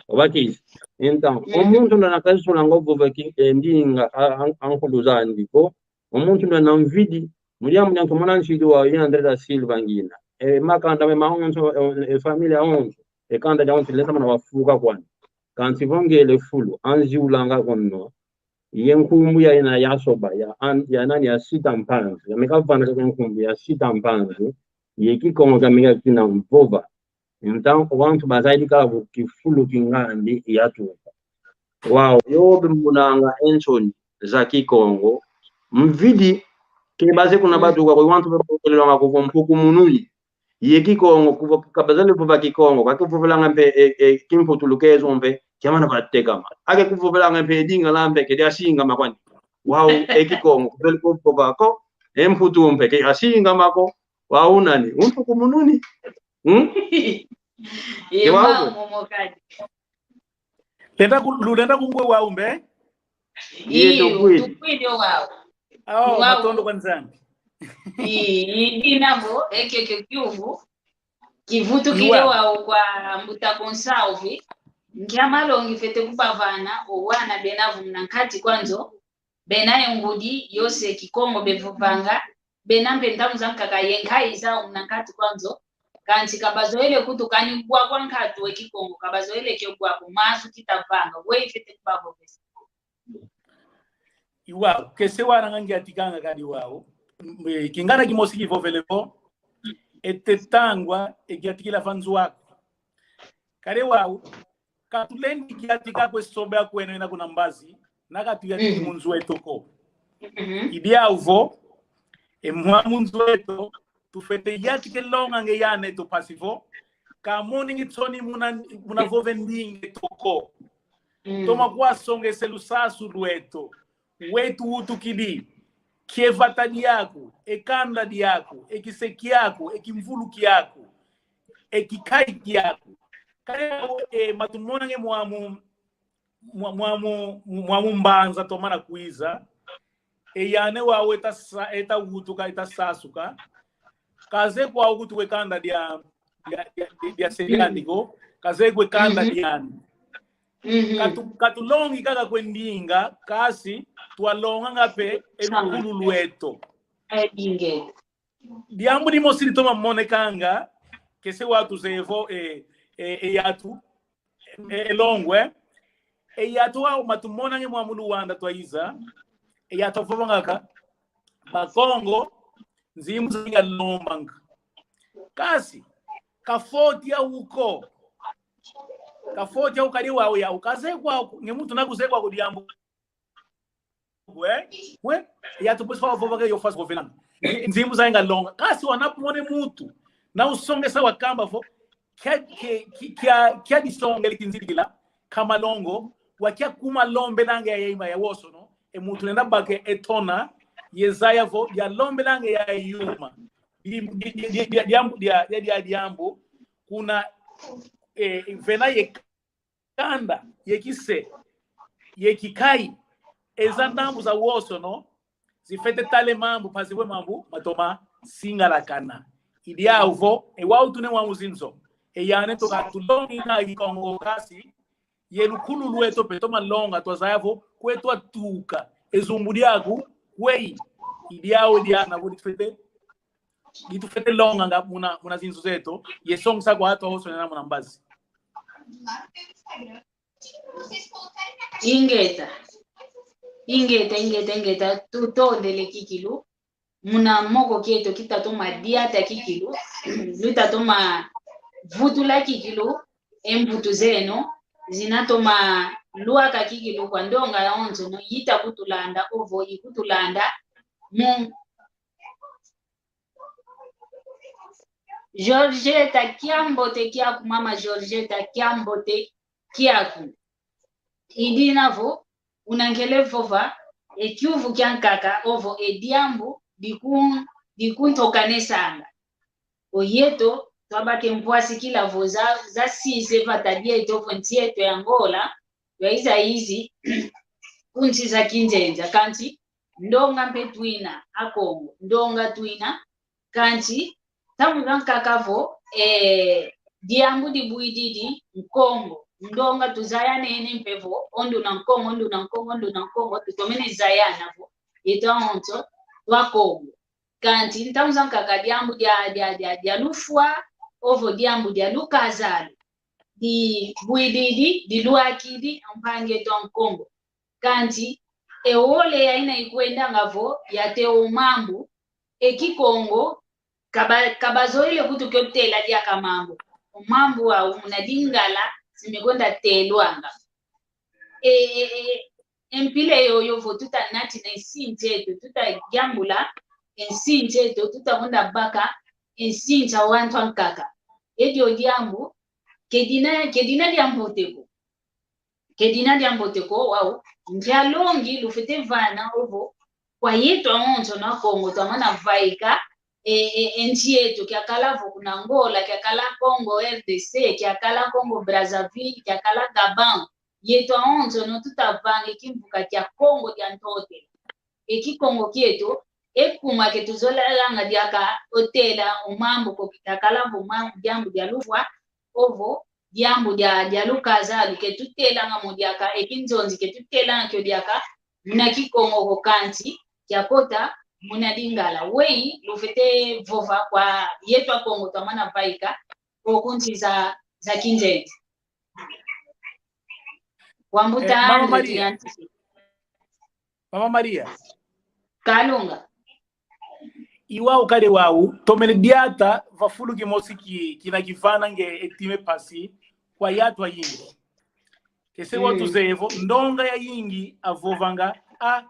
Obakisi. Então, o muntu nda nakazisulanga ovova ki, e, ndinga a, a, a nkulu zandi ko, o muntu nda na mvidi, mu diambu dia ntomona nsidi wa i André da Silva ngina. E makanda me mawonso, e, e família onso, e kanda diawonso, lesa mana wafuka kwani. Kansi vo ngele fulu, anziulanga kono. Ye nkumbu ya ina ya soba, ya an-, ya nani, ya Sita Mpanzu. Ya meka vana kaka nkumbu ya Sita Mpanzu. Ye Kikongo ka meka kina mvova. Então, o wantu bazaidi kala vo kifulu kingandi yatuka. Wau, yobe mbunanga e nsoni za Kikongo. Mvidi, ke baze kuna batuka, kwa wantu bebe kutelelanga kuvo mpuku mununi. Ye Kikongo, kuvo, ka bazale vova Kikongo, ka kuvovelanga mpe, e, e, kimputu lukezo mpe, kiamana batekama. Ake kuvovelanga mpe, e dinga la mpe, ke diasingama kwani. Wau, e Kikongo, kubele kuvova ko, e mputu mpe, ke asingama ko, wau nani, umpuku mununi. Hmm? Ye wau. Mamo mokadi. Lenda ku-, lulenda kungwe wau mbe? Iyo, tukwidi. Tukwidi wau. Awo, wau. Matondo kwa Nzambi. Ii, i dina vo, ekeke kiuvu. Kivutukile wau kwa mbuta Gonçalves. Nkia malongi fwete kubavana, o wana bena vo muna nkati kwa nzo. Bena ye ngudi, yose Kikongo bevovanga. Bena mpe ntangu zankaka ye nkayi zau muna nkati kwa nzo. Kansi ka bazoele kutukani bwa kwa nkatu e Kikongo, ka bazoele kio bwa ko mazu kitavanga, weyi fwete kubavovesa. Iwau, kese wana nga ngiatikanga kadi wau. M-, e, kingana kimosi kivovele vo, e tetangwa, e ngiatikila va nzo aku. Kadi wau, ka tulendi kiatika kwe sombe akweno ina kuna mbazi, na ka tuyatiki mu nzo eto ko. Mhm. I diau vo, e mwa mu nzo eto, tufwete yatike longa nge yana eto mpasi vo, ka moningi nsoni muna, muna vove ndinga eto ko. Mm. Toma kwasongese lusasu lweto. Wetu utukidi. Kie vata diaku, e kanda diaku, e kise kiaku, e kimvulu kiaku, e kikai kiaku. Kale, e, matumona nge mwamu, mwa-, mwamu, mwamu mbanza tomana kwiza. E yane wau eta sa-, eta utuka, eta sasuka. Kaze kwau kutu kwe kanda dia, dia, dia, dia, dia se diandi ko. Kaze kwe kanda diandi. Mhm. Katu-, katulongi kaka kwe ndinga, kasi twalonganga mpe e lukulu lweto. E dinge. Diambu dimosi ditoma monekanga, kese wau tuzeye vo, e, e, e yatu, e, e longo, e. E yatu wau matumona nge mwamu Luanda twaiza, e yatu avovanga ka, Bakongo, nzimbu zainga lombanga. Kasi, ka foti yau ko. Ka foti yau kadi wau yau. Kazeye kwau, nge muntu na kuzeye kwau diambu. We, we, yatu bus fa vova ke yo fasi vovelanga. Nzimbu zainga longa. Kasi wana mone muntu. Na usongesa wakamba vo. Kia, kia, kia, kia disongele kinzidikila. Ka malongo. Wa kia kuma lombelanga ya ima ya wosono. E muntu lenda bake e tona. Ye zaya vo. Ya lombelanga ya yuma. Di, di, di, di, di, diambu, dia, dia, dia, diambu. Kuna, e, vena ye kanda, ye kise, ye kikai, eza ndambu za wosono, zifwete tala e mambu, mpasi vo e mambu matoma singalakana. I diau vo, e wau tuna mwamu zinzo. E yane toka tulongi na Kikongo kasi, ye lukulu lweto mpe toma longa, twazaya vo, kwe twatuka, e zumbu diaku, kweyi, i diau diana vo ditufwete ditufwete longanga muna, muna zinzo zeto, ye songesa kwa atu awonso nena muna mbazi. Ingeta. Ingeta, ingeta, ingeta. Tutondele kikilu. Muna moko kieto kitatoma diata kikilu. Lutatoma vutula kikilu. E mbutu zeno. Zinatoma lwaka kikilu kwa ndonga yawonsono. Yita kutulanda ovo, yikutulanda. Mu Georgeta, kiambote kiaku, mama Georgeta, kiambote kiaku. I dina vo, unankele vova, e kiuvu kiankaka, ovo e diambu, diku-, dikuntokanesanga. Oyeto, twabaka e mpwasikila vo za, za size vata dieto vo nsi eto ya Angola, twaiza izi ku nsi za kinzenza, kansi ndonga mpe twina, Akongo, ndonga twina, kansi ntangu zankaka vo, eh, diambu dibwididi Nkongo, ndonga tuzayanene mpe vo, o nduna Nkongo, o nduna Nkongo, o nduna Nkongo, tutomene zayana vo, yeto awonso twa Kongo. Kansi ntangu zankaka diambu dia, dia, dia, dia lufwa, ovo diambu dia lukazalu, dibwididi, dilwakidi ampangi eto a Nkongo. Kansi e wole yaina ikwendanga vo yatela o mambu, e Kikongo, kaba-, kabazoele kutu kio tela diaka mambu. O mambu au muna Lingala, si mekwenda telwanga. E, e, e, e mpila yoyo vo tuta natina e nsi eto, tuta yambula e nsi eto, tuta kwenda baka e nsi a wantu ankaka. Edio diambu, kedina, kedina diambote ko. Kedina diambote ko, wau. Nkia longi lufwete vana ovo kwa yeto awonso na Kongo, twamana vaika, e, e, e nsi eto, kiakala vo kuna Angola, kiakala Congo R D C, kiakala Congo Brazzaville, kiakala Gabon. Yeto awonso no tuta vanga e kimvuka kia Kongo dia Ntotela. E Kikongo kieto, e kuma ke tuzolelanga diaka o tela o mambu ko, kiakala vo mambu, diambu dia lufwa, ovo diambu dia, dia lukazalu, ke tutelanga mo diaka, e kinzonzi ke tutelanga kio diaka muna Kikongo ko, kansi kiakota muna Lingala. Wei lufwete vova kwa yeto Akongo twamana vaika o ku nsi za, za kinzenza. Kwa mbuta, eh, Mama Andre Maria. Tuyantisi. Mama Maria. Kalunga. I wau kadi wau, tomene diata va fulu kimosi ki, kina kivanange e tima e mpasi kwa yeto ayingi. Kese, mm, wau tuzeye vo, ndonga yayingi avovanga, a,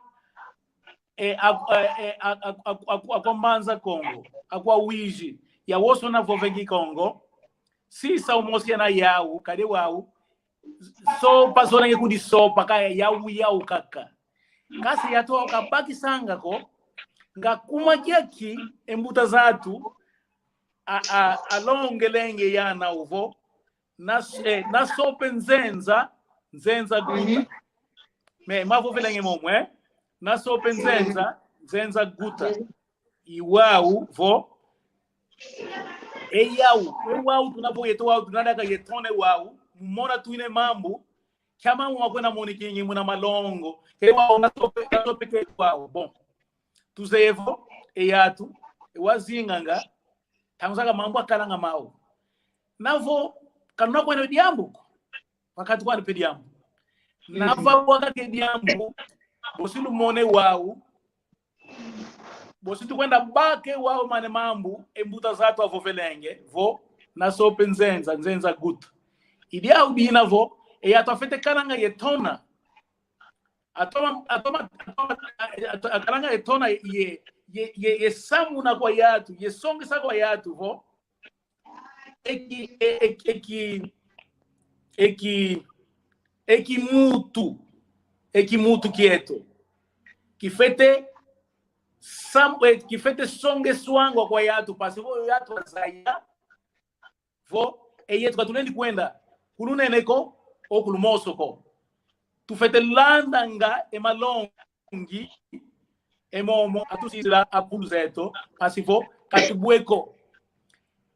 e, a, e, e, a, a, a, a, akwa Mbanza Kongo, akwa Uíge, yawonso navovanga Kikongo, sisa umosi ena yau, kadi wau, sopa zonange kudi sopa, ka yau yau kaka. Kasi yeto kabakisanga ko, nga kuma kiaki e mbuta zatu, a, a, alongelenge yana ovo, na, eh, nasope nzenza, nzenza guta. Mhm. Me, mavovelenge momo, eh? Nasope nzenza, mhm, nzenza guta. Mhm. I wau vo, e yau, e wau tuna vo yeto wau tuna diaka yetona e wau, mu mona twina e mambu, kia mambu makwenda monikingi muna malongo, ke wau nasope, nasope ke wau. Bon. Tuzeye vo, e yeto, e wau azinganga, ntangu zaka mambu akalanga mau. Na vo, kanuna kwenda diambu ko. Wakati kwani pe diambu. Na, mhm, vo wakati diambu, bosi lumona e wau, bosi tukwenda baka e wau mane mambu, e mbuta zatu avovelenge, vo, nasope nzenza, nzenza guta. I diau dina vo, e yeto afwete kananga yetona. Atoma, atoma, atoma, a, a, a, akalanga yetona ye, ye, ye, yesamuna kwa yeto, yesongesa kwa yeto vo, e ki, e, e, e ki, e ki, e kimutu, e kimutu kieto kifwete sam-, e, kifwete songeswangwa kwa yeto, mpasi vo yeto azaya vo, e yeto ka tulendi kwenda ku lunene ko, o ku lumoso ko. Tufwete landanga e malongi, e momo atusisila akulu zeto, mpasi vo ka tubwe ko.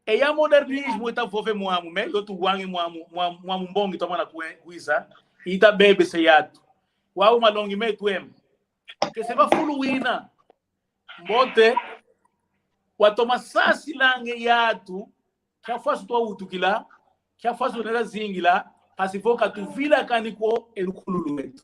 E ya modernismo ita vove mwamu, me, yo tuwangi mwamu, mwamu, mwamu mbongi twamana kwe-, kwiza, ita bebesa yeto. Wau malongi meto emo. Kese va fulu wina. Mbote, watoma sasilange yeto, kia fasi twawutukila, kia fasi tuneza zingila, mpasi vo ka tuvilakani ko e lukulu lweto.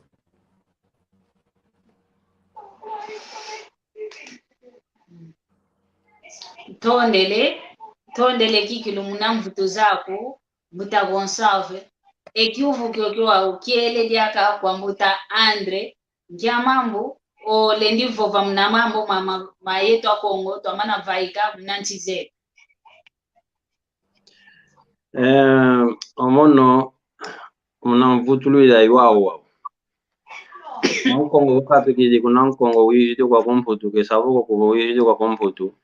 Ntondele, ntondele kikilu muna mvutu zaku, mbuta Gonçalves. E kiuvu kiokio wau kiele diaka kwa mbuta André, nkia mambu olendi vova muna mambu ma, ma, ma yeto Akongo twamana vaika muna nsi zeto? Eh, o mono, muna mvutulwila i wau wau. Muna Nkongo ukatukidi kuna Nkongo wizidi kwaku Mputu, kesa vo kwaku wizidi kwaku Mputu.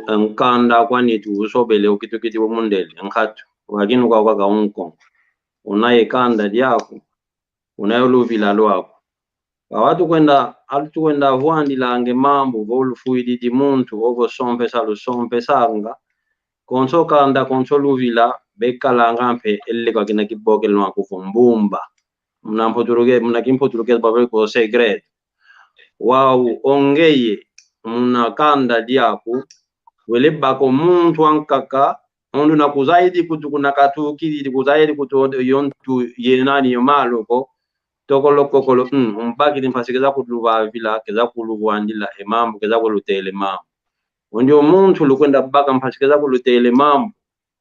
Nkanda kwa nitu usobele ukitukiti wo mundele, nkatu. Wakinuka ukaka unko. Una ye kanda diaku. Una yo luvila lwaku. Wawa tukwenda, atu tukwenda vwandilanga e mambu vo lufwididi muntu, ovo sompesa lusompesanga. Konso kanda, konso luvila, bekalanga mpe ele kwa kina kibokelo nwaku vo mbumba. Muna mputuluke, muna kimputuluke bavele ko segredo. Wau, o ngeye, muna kanda diaku, wele baka o muntu ankaka, o ndu una kuzaidi kutu kuna katukidi, kuzaidi kutu yo ntu ye nani yo malu ko, tokolo kokolo, mm, umbakidi mpasi keza kuluvavila, keza kuluvwandila e mambu, keza kulutela e mambu. O ndioyo muntu lukwenda baka mpasi keza kulutela e mambu.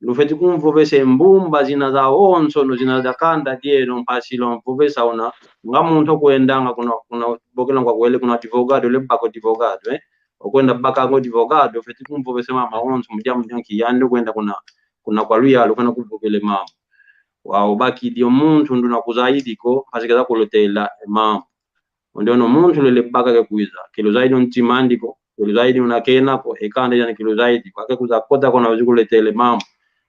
Lufeti kumvovesa e mbumba zina zawonso, no zina za kanda dieno, mpasi lwamvovesa una, nga muntu okwendanga kuna, kuna, bokela ngwa kwele kuna advogado, le baka advogado, eh? Okwenda bakanga advogado, feti kumvovesa e mambu mawonso, mu diambu dia nki yandi okwenda kuna, kuna kwa luyalu, kwenda kumvovela e mambu. Wau bakidi o muntu ndu una kuzaidi ko, mpasi keza kulutela e mambu. O ndioyo muntu lele baka ke kwiza, ke luzaidi o ntima andi ko, ke luzaidi una kena ko, e kanda diandi ke luzaidi ko, ake kwiza kota ko na wizi kulutela e mambu.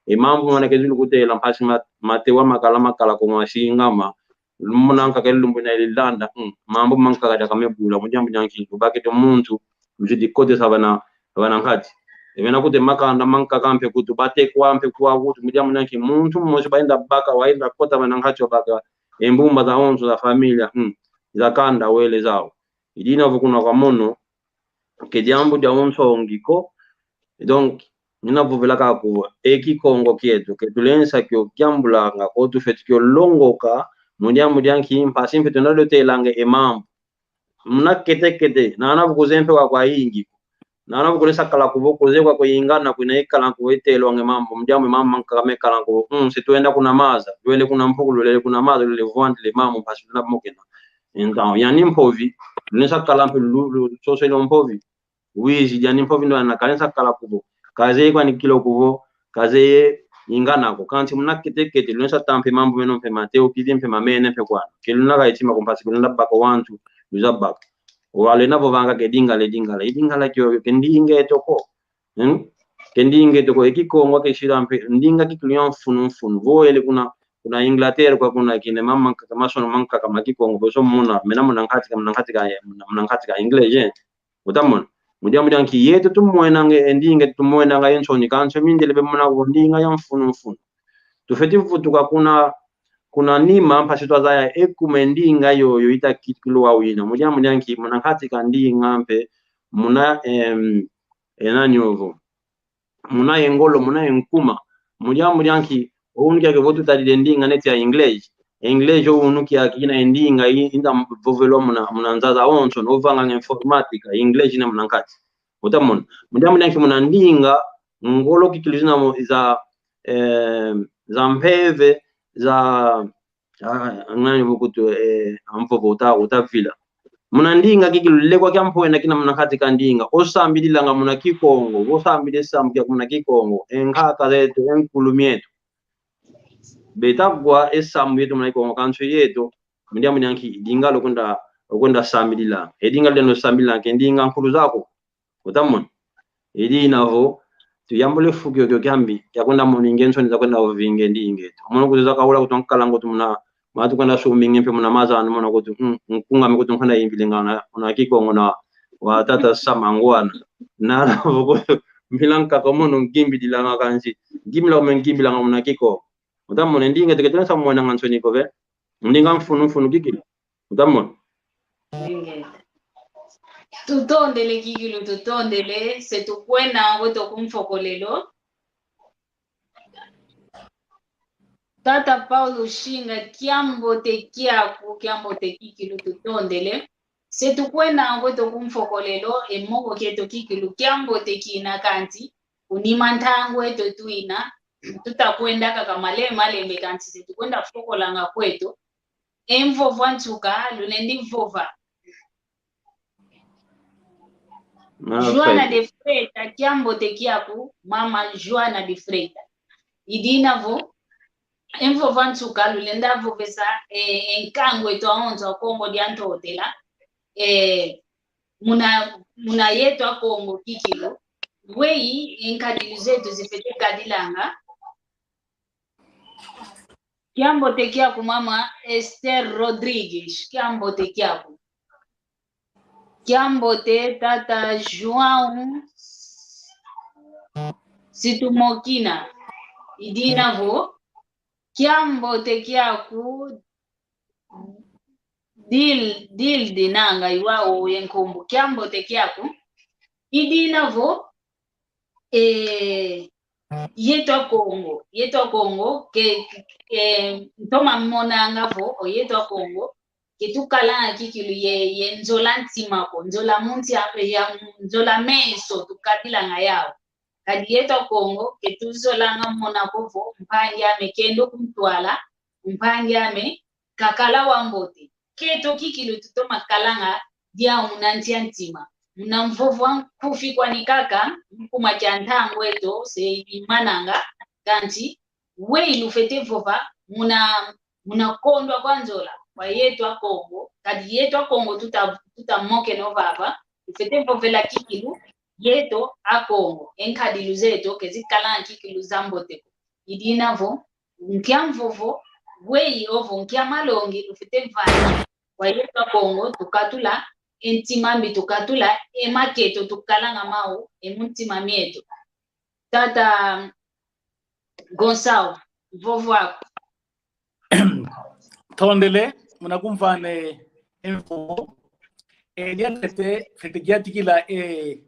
E mambu mwana kezidi kutela mpasi ma-, matewa makala makala ko masingama. Lumbu nankaka lumbu ina ililanda, mm, mambu mankaka diaka mebula, mu diambu dia nki, lubakidi o muntu, luzidi kotesa vana, vana nkati. E vena kutu e makanda mankaka mpe kutu, batekwa mpe kwa kutu, mu diambu dia nki, muntu mosi baenda baka, waenda kota vana nkati wabaka, e mbumba zawonso za familia, mm, za kanda wele zau. I dina vo kuna kwa mono, ke diambu dia unsongi ko. Donc, nina vovela kaka vo, e Kikongo kieto, ke tulensa kio kiambulanga ko, tufeti kio longoka, mu diambu dia nki, mpasi mpe tuna lutelanga e mambu. Muna kete kete, nana vo kuzeye mpe kwa kwa ingi ko. Nana vo kunesa kala kuvo, kuzeye kwa kuingana, kuna ikala kuvo itelwanga e mambu, mu diambu e mambu mankaka mekala kuvo, mm, si twenda kuna maza, lwele kuna mpuku, lwele kuna maza, lwele vwandila e mambu, mpasi luna mokena. Então, yani mpovi, lunesa kala mpe lu-, lu-, soso ilo mpovi. Wizi, yani mpovi ndo ana kanesa kala kuvo. Kazeye kwani kilo kuvo, kazeye ingana ko. Kansi muna kete kete, lunesa tampa e mambu meno mpe mateo, kizi mpe mamene mpe kwana. Ke luna kaitima ko mpasi, ke luna baka wantu, luza baka. Wale na vovanga ke Lingala, Lingala. E Lingala kio, ke ndinga eto ko. Hmm? Ke ndinga eto ko, e Kikongo ke sila mpe, ndinga kikilu ya mfunu mfunu. Vo ele kuna, kuna Inglaterra kwa kuna kina e mambu mankaka, masono mankaka ma Kikongo, vo so muna, mena muna nkati ka, muna nkati ka, muna, muna nkati ka English, eh. Utamona? Mu diambu dia nki yeto tumwenanga, e ndinga tumwenanga ye nsoni, kansi mindele bemona ko ndinga ya mfunu mfunu. Tufeti vutuka kuna, kuna nima mpasi twazaya ekuma e ndinga yoyo ita kikilu wau ina. Mu diambu dia nki muna nkati ka ndinga mpe, muna, em, e nani ovo. Muna e ngolo, muna e nkuma. Mu diambu dia nki, o unu kiaki vo tutadidi e ndinga neti ya English. English o unu kiaki kina e ndinga i-, inda vovelwa muna, muna nza zawonso, no vanga nge informatica, English ina muna nkati. Utamona. Mu diambu dia nki muna ndinga, ngolo kikilu zina mo-, za, eh, za mpeve, za, ah, ngani vukutu, eh, amvovo uta, utavila. Muna ndinga kikilu lekwa kia mpwena kina muna nkati ka ndinga. Osambililanga muna Kikongo, osambila e sambu kiaku muna Kikongo. E nkaka zeto, e nkulu mieto. Beta kwa e sambu yeto muna Kikongo, kansi yeto. Mu diambu dia nki, e Lingala okwenda, okwenda sambilila. E Lingala dieno sambilila, ke ndinga nkulu zaku. Utamona? I dina vo, tuyambula e fu kiokio kiambi, kia kwenda moninga e nsoni za kwenda ovinga e ndinga eto. Mono kutu zakaula kutu nkalangu tu muna, matu kwenda suminga mpe muna maza anu mono kutu, mm, nkungami kutu nkwenda imbilinga na, muna Kikongo na, wa tata Sama ngwana. Na, na, vo kutu, mpila nkaka mono nkimbililanga kansi, nkimbila kume nkimbilanga muna Kikongo. Utamona e ndinga eto ke tulensa mwenanga nsoni ko ve. Ndinga mfunu mfunu kikilu. Utamona? Ndinga. Tutondele kikilu, tutondele, se tukwenda kweto ku mfokolelo. Tata Paulo Shinga, kiambote kiaku, kiambote kikilu, tutondele. Se tukwenda kweto ku mfokolelo, e moko kieto kikilu, kiambote kina kanti, kunima ntangu eto twina, tutakwenda kaka male-, malembe kanti se tukwenda fokolanga kweto. E mvovo a nsuka, lulendi vova. Ah, Joana de Freitas, kiambote kiaku, mama Joana de Freitas. I dina vo, e mvovo a nsuka, lulenda vovesa, e, e nkangu eto awonso a Kongo dia Ntotela, e, muna, muna yeto a Kongo kikilu, Weyi, e nkadilu zeto zifwete kadilanga. Kiambote kiaku mama Esther Rodrigues, kiambote kiaku. Kiambote tata João Situmokina, i dina vo. Kiambote kiaku Dil-, Dilde nanga i wau ye nkumbu. Kiambote kiaku. I dina vo, eh, yeto Akongo, yeto Akongo, ke, ke, ntoma monanga vo, o yeto Akongo, ke tukalanga kikilu ye, ye nzola ntima ko, nzola mu nsi a, ya, nzola meso, tukadilanga yau. Kadi yeto Akongo, ke tuzolanga mona ko vo, mpangi ame kenda kuntwala, mpangi ame kakala wambote. Keto kikilu tutoma kalanga diau muna nsi a ntima. Muna mvovo a nkufi kwani kaka, nkuma kia ntangu eto, se imananga, kansi, weyi lufwete vova, muna, muna kondwa kwa nzola, kwa yeto Akongo, kadi yeto Akongo tuta, tuta mokeno vava, lufwete vovela kikilu, yeto Akongo, e nkadilu zeto, ke zikalanga kikilu zambote ko. I dina vo, nkia mvovo, weyi ovo nkia malongi lufwete vana kwa yeto Akongo, tukatula e ntima mbi, tukatula e maketo tukalanga mau e mu ntima mieto. Tata Gonçalo, vovo aku. Tondele, muna kumvana e mvovo. E, diatete, fete diatikila, e,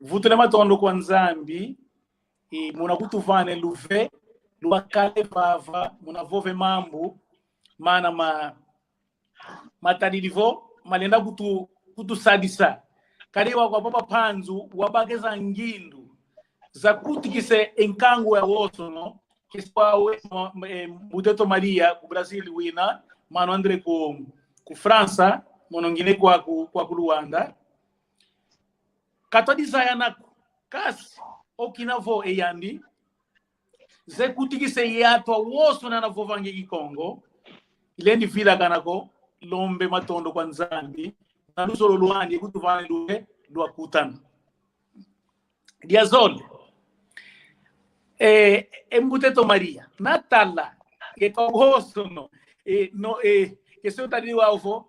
vutula matondo kwa Nzambi, e, muna kutuvana e luve, lwakala vava, muna vova e mambu, mana ma, matadidi vo, malenda kutu, kutusadisa. Kadi wakwa Papa Panzu, wabakeza ngindu, za kutikisa e nkangu ya wosono, kesi kwa we, ma, ma, eh, mbuta eto Maria, ku Brazil wina, mano André ku, ku França, mono ngine kwa ku, kwa ku Luanda. Katwadizayana ko, kasi, okina vo e yandi, ze kutikisa e atu awosono anavovanga e Kikongo, ilendi vilakana ko, lombe matondo kwa Nzambi, na luzolo lwandi kutuvana luve lwakutana. Diazole. E, e mbuta eto Maria, natala, ke kwa wosono, e, no, e, ke se utadi wau vo,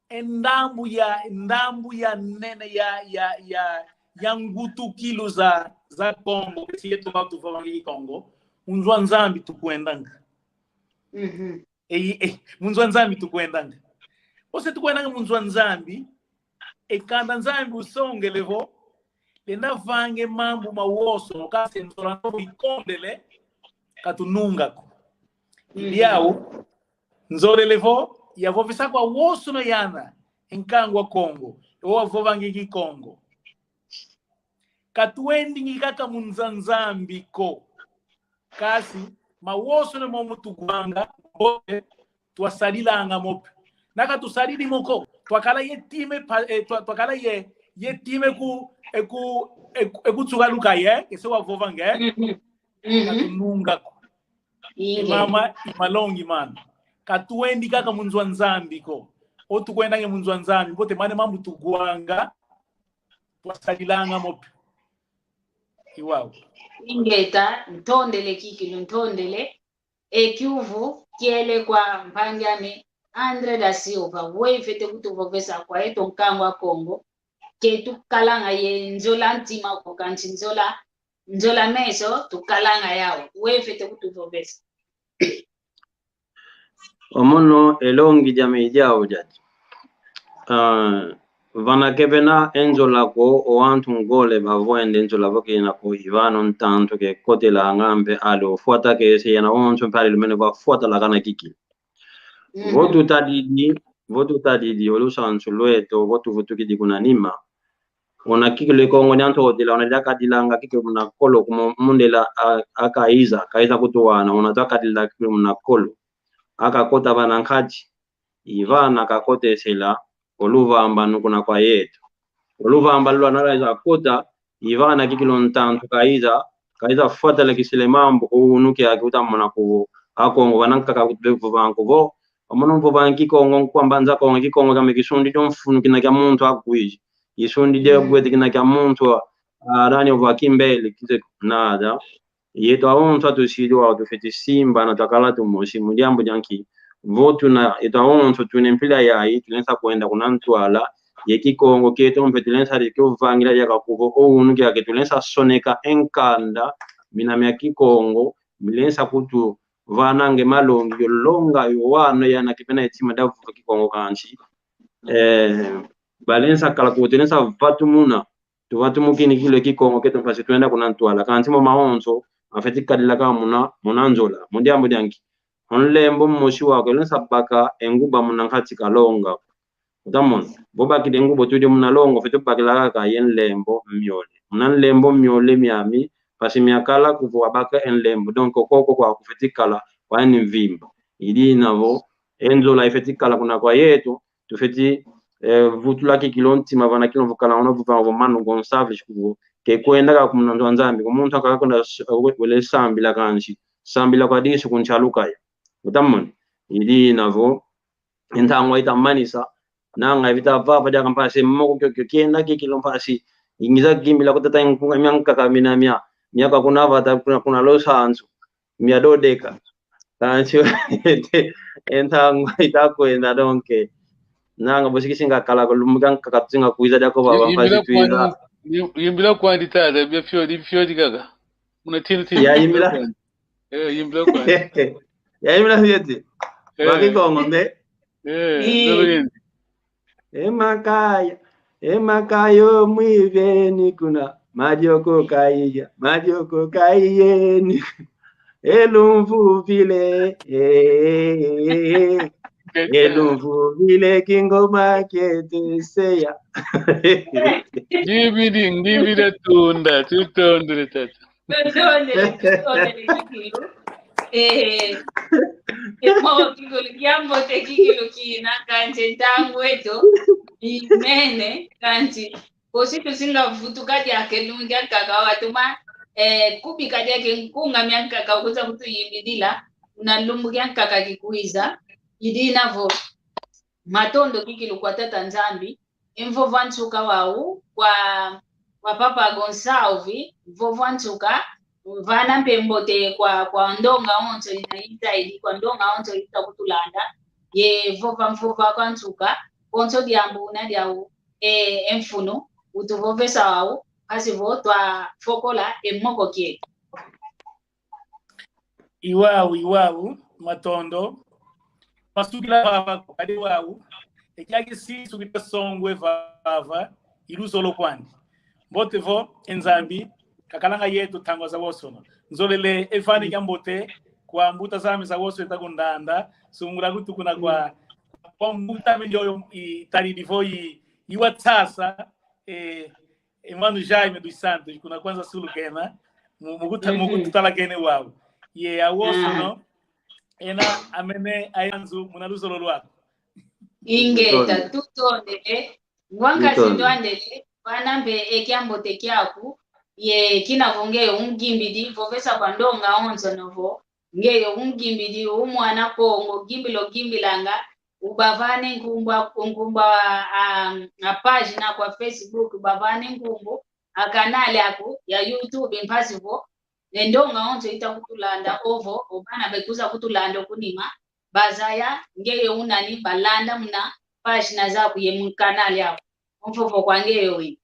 e ndambu ya, ndambu ya nene ya, ya, ya, ya ngutukilu za, za Kongo, si yeto katuvovanga e Kikongo, mu nzo a Nzambi tukwendanga. Mhm. E, e, mu nzo a Nzambi tukwendanga. Ose tukwendanga mu nzo a Nzambi, e kanda Nzambi usongele vo, lenda vanga e mambu mawosono, kasi nzola no ikondele, katununga ko. Mhm. Diau, nzolele vo, yavovesa kwa wosono yana, e nkangu a Kongo, o wavovanga e Kikongo. Katuendingi kaka mu nzo a Nzambi ko. Kasi, mawosono momo tugwanga, mbote, twasadilanga mope. Na katusadidi mo ko, twakala ye time pa, eh, twa-, twakala ye, ye time ku, e ku, e ku, e kutsukaluka ye, kese wavovanga, eh? Mhm. Mhm. Katununga ko. Inge. Mama, i malongi mana. Katuendi kaka mu nzo a Nzambi ko. O tukwendanga mu nzo a Nzambi, mbote mane mambu tugwanga, twasadilanga mope. I wau. Ingeta, ntondele kikilu, ntondele. E kiuvu kiele kwa mpangi ame André da Silva, weyi fwete kutuvovesa kwa yeto nkangu a Kongo, ke tukalanga ye nzola ntima ko, kansi nzola, nzola meso tukalanga yau, weyi fwete kutuvovesa. Omono e longi diame i diau diadi. Ah, vana kevena e nzola ko, o wantu ngole bavwende nzola vo kina ko, i vana o ntantu ke kotelanga mpe ale ofwata kese, yena onso mpe ale lumene vafwata lakana kiki. Mhm. Vo tutadidi, vo tutadidi o lusansu lweto, vo tuvutukidi kuna nima, ona kikilu e Kongo dia Ntotela, ona diakadilanga kikilu muna kolo, kuma mundele a, a Kaiza, Kaiza kutuwana, ona twakadila kikilu muna kolo. Akakota vana nkati, i vana kakotesela o luvambanu kuna kwa yeto. O luvambanu lwana lwaiza kota, i vana kikilu ntantu Kaiza, Kaiza fwatalakisile mambu, o unu kiaki utamona kuvo. Akongo vana nkaka kutuvova nkuvo. Omono mvova Kikongo, nkwa mbanza Kongo, Kikongo kiame kisundi dio mfunu kina kia muntu akuizi. Isundi dia bwete kina kia muntu wa, ah, nani wa kimbele, kite nada. Yetu awonso atusidi wau tufeti simbana twakala tumosi, mu diambu dia nki? Vo tuna, yetu awonso tuna mpila yayi, tulensa kwenda kuna ntwala, ye Kikongo kieto mpe tulensa di kio vangila diaka kuvo, o unu kiaki tulensa soneka e nkanda, mina mia Kikongo, milensa kutuvananga e malongi, yo longa, yo wana, yana kipena e tima dia vuka Kikongo kansi. Eh, balensa kala kuvo tulensa vatumuna, tuvatumukini kilu e Kikongo kieto mpasi twenda kuna ntwala. Kansi mo mawonso, mafeti kadila kaka muna, muna nzola. Mu diambu dia nki? O nlembo mosi waku, elensa baka e nguba muna nkati kalonga. Utamona? Vo bakidi e nguba otudi muna longa, ofeti bakila kaka ye nlembo miole. Muna nlembo miole miami, mpasi miakala kuvo wabaka e nlembo. Donc, koko kwaku feti kala, kwani mvimba. I dina vo, e nzola ifeti kala kuna kwa yetu, tufeti, eh, vutula kikilu o ntima vana kilu vukala una vuvanga vo Mano Gonçalves kuvo. Ke kwenda kaka muna nzo a Nzambi, ko muntu akaka kwenda s-, we-, wele sambila kansi. Sambila kwa disu ku nsi a lukaya. Utamona? I dina vo, e ntangwa itamanisa, nanga ivita vava diaka mpasi, moko kiokio kienda kikilu mpasi. Ingiza kimbila kutata nkunga mia nkaka mina mia, mia kwa kuna vata kuna, kuna losansu. Mia dodeka. Kansi, e ntangwa itakwenda, donc. Nanga bosi kisinga kala ko lumbu kia nkaka tusinga kwiza diako vava mpasi twiza. Yimbila kwandi, yim-, yimbila kwandi tata, bia fioti, fioti kaka. Muna tini tini. Ya yimbila. Eh, yimbila kwandi. Ya yimbila fioti. Eh. Wa Kikongo mbe. Eh, eh. Ndio. E makaya, e makaya o mwiveni kuna, madioko kaiya, madioko kaiyeni. E lumvuvile, eh, eh, eh, eh. E lumvuvile kingoma kieto seya. Ngibidi, ngibidi tunda, tutondele tata. Tutondele, tutondele kikilu. Eh, e mo kikilu kiambote kikilu kina, kansi ntangu eto inene, kansi bosi tusinga vutuka diaka e lumbu dia nkaka watuma, eh, kubika diaka e nkunga mia nkaka kwiza kutuyimbidila, una lumbu dia nkaka kikwiza, i dina vo. Matondo kikilu kwa Tata Nzambi, e mvovo a nsuka wau, kwa, kwa Papa Gonçalves, mvovo a nsuka, vana mpe mbote kwa, kwa ndonga onso ina ita idi, kwa ndonga onso ita kutulanda, ye vova mvovo a kwa nsuka, konso diambu una diau, e, e mfunu, utuvovesa wau, mpasi vo twafokola e moko kieto. Iwau, iwau, matondo. Masukila vava, kadi wau. E kiaki si sukita songwe vava, i luzolo kwandi. Mbote vo, e Nzambi kakalanga yeto ntangwa zawonsono. Nzolele e vani kiambote kwa mbuta zame zawonso eta kundanda, sungula kutu kuna kwa, kwa mbuta ame ndioyo italidi vo i, iwatsasa, eh, Emmanuel Jaime dos Santos, kuna kwanza sulu kena, mu-, mukuta-, mhm, mukututala kene wau. Ye awonsono, ena amene ayanzu muna luzolo lwaku. Ingeta, tutondele, ngwankazi ndwandele, vana mpe e kiambote kiaku, ye kina vo ngeye ungimbidi, vovesa kwa ndonga onsono vo, ngeye ungimbidi, u mwana Kongo, gimbila ogimbilanga, ubavane nkumbu a, nkumbu a, a, a página kwa Facebook, ubavane nkumbu a canal aku ya YouTube, mpasi vo ne ndonga onso ita kutulanda ovo, o bana bekwiza kutulanda okunima, bazaya ngeye unani, balanda muna página zaku ye mu canal yaku. Mvovo kwa ngeye wina.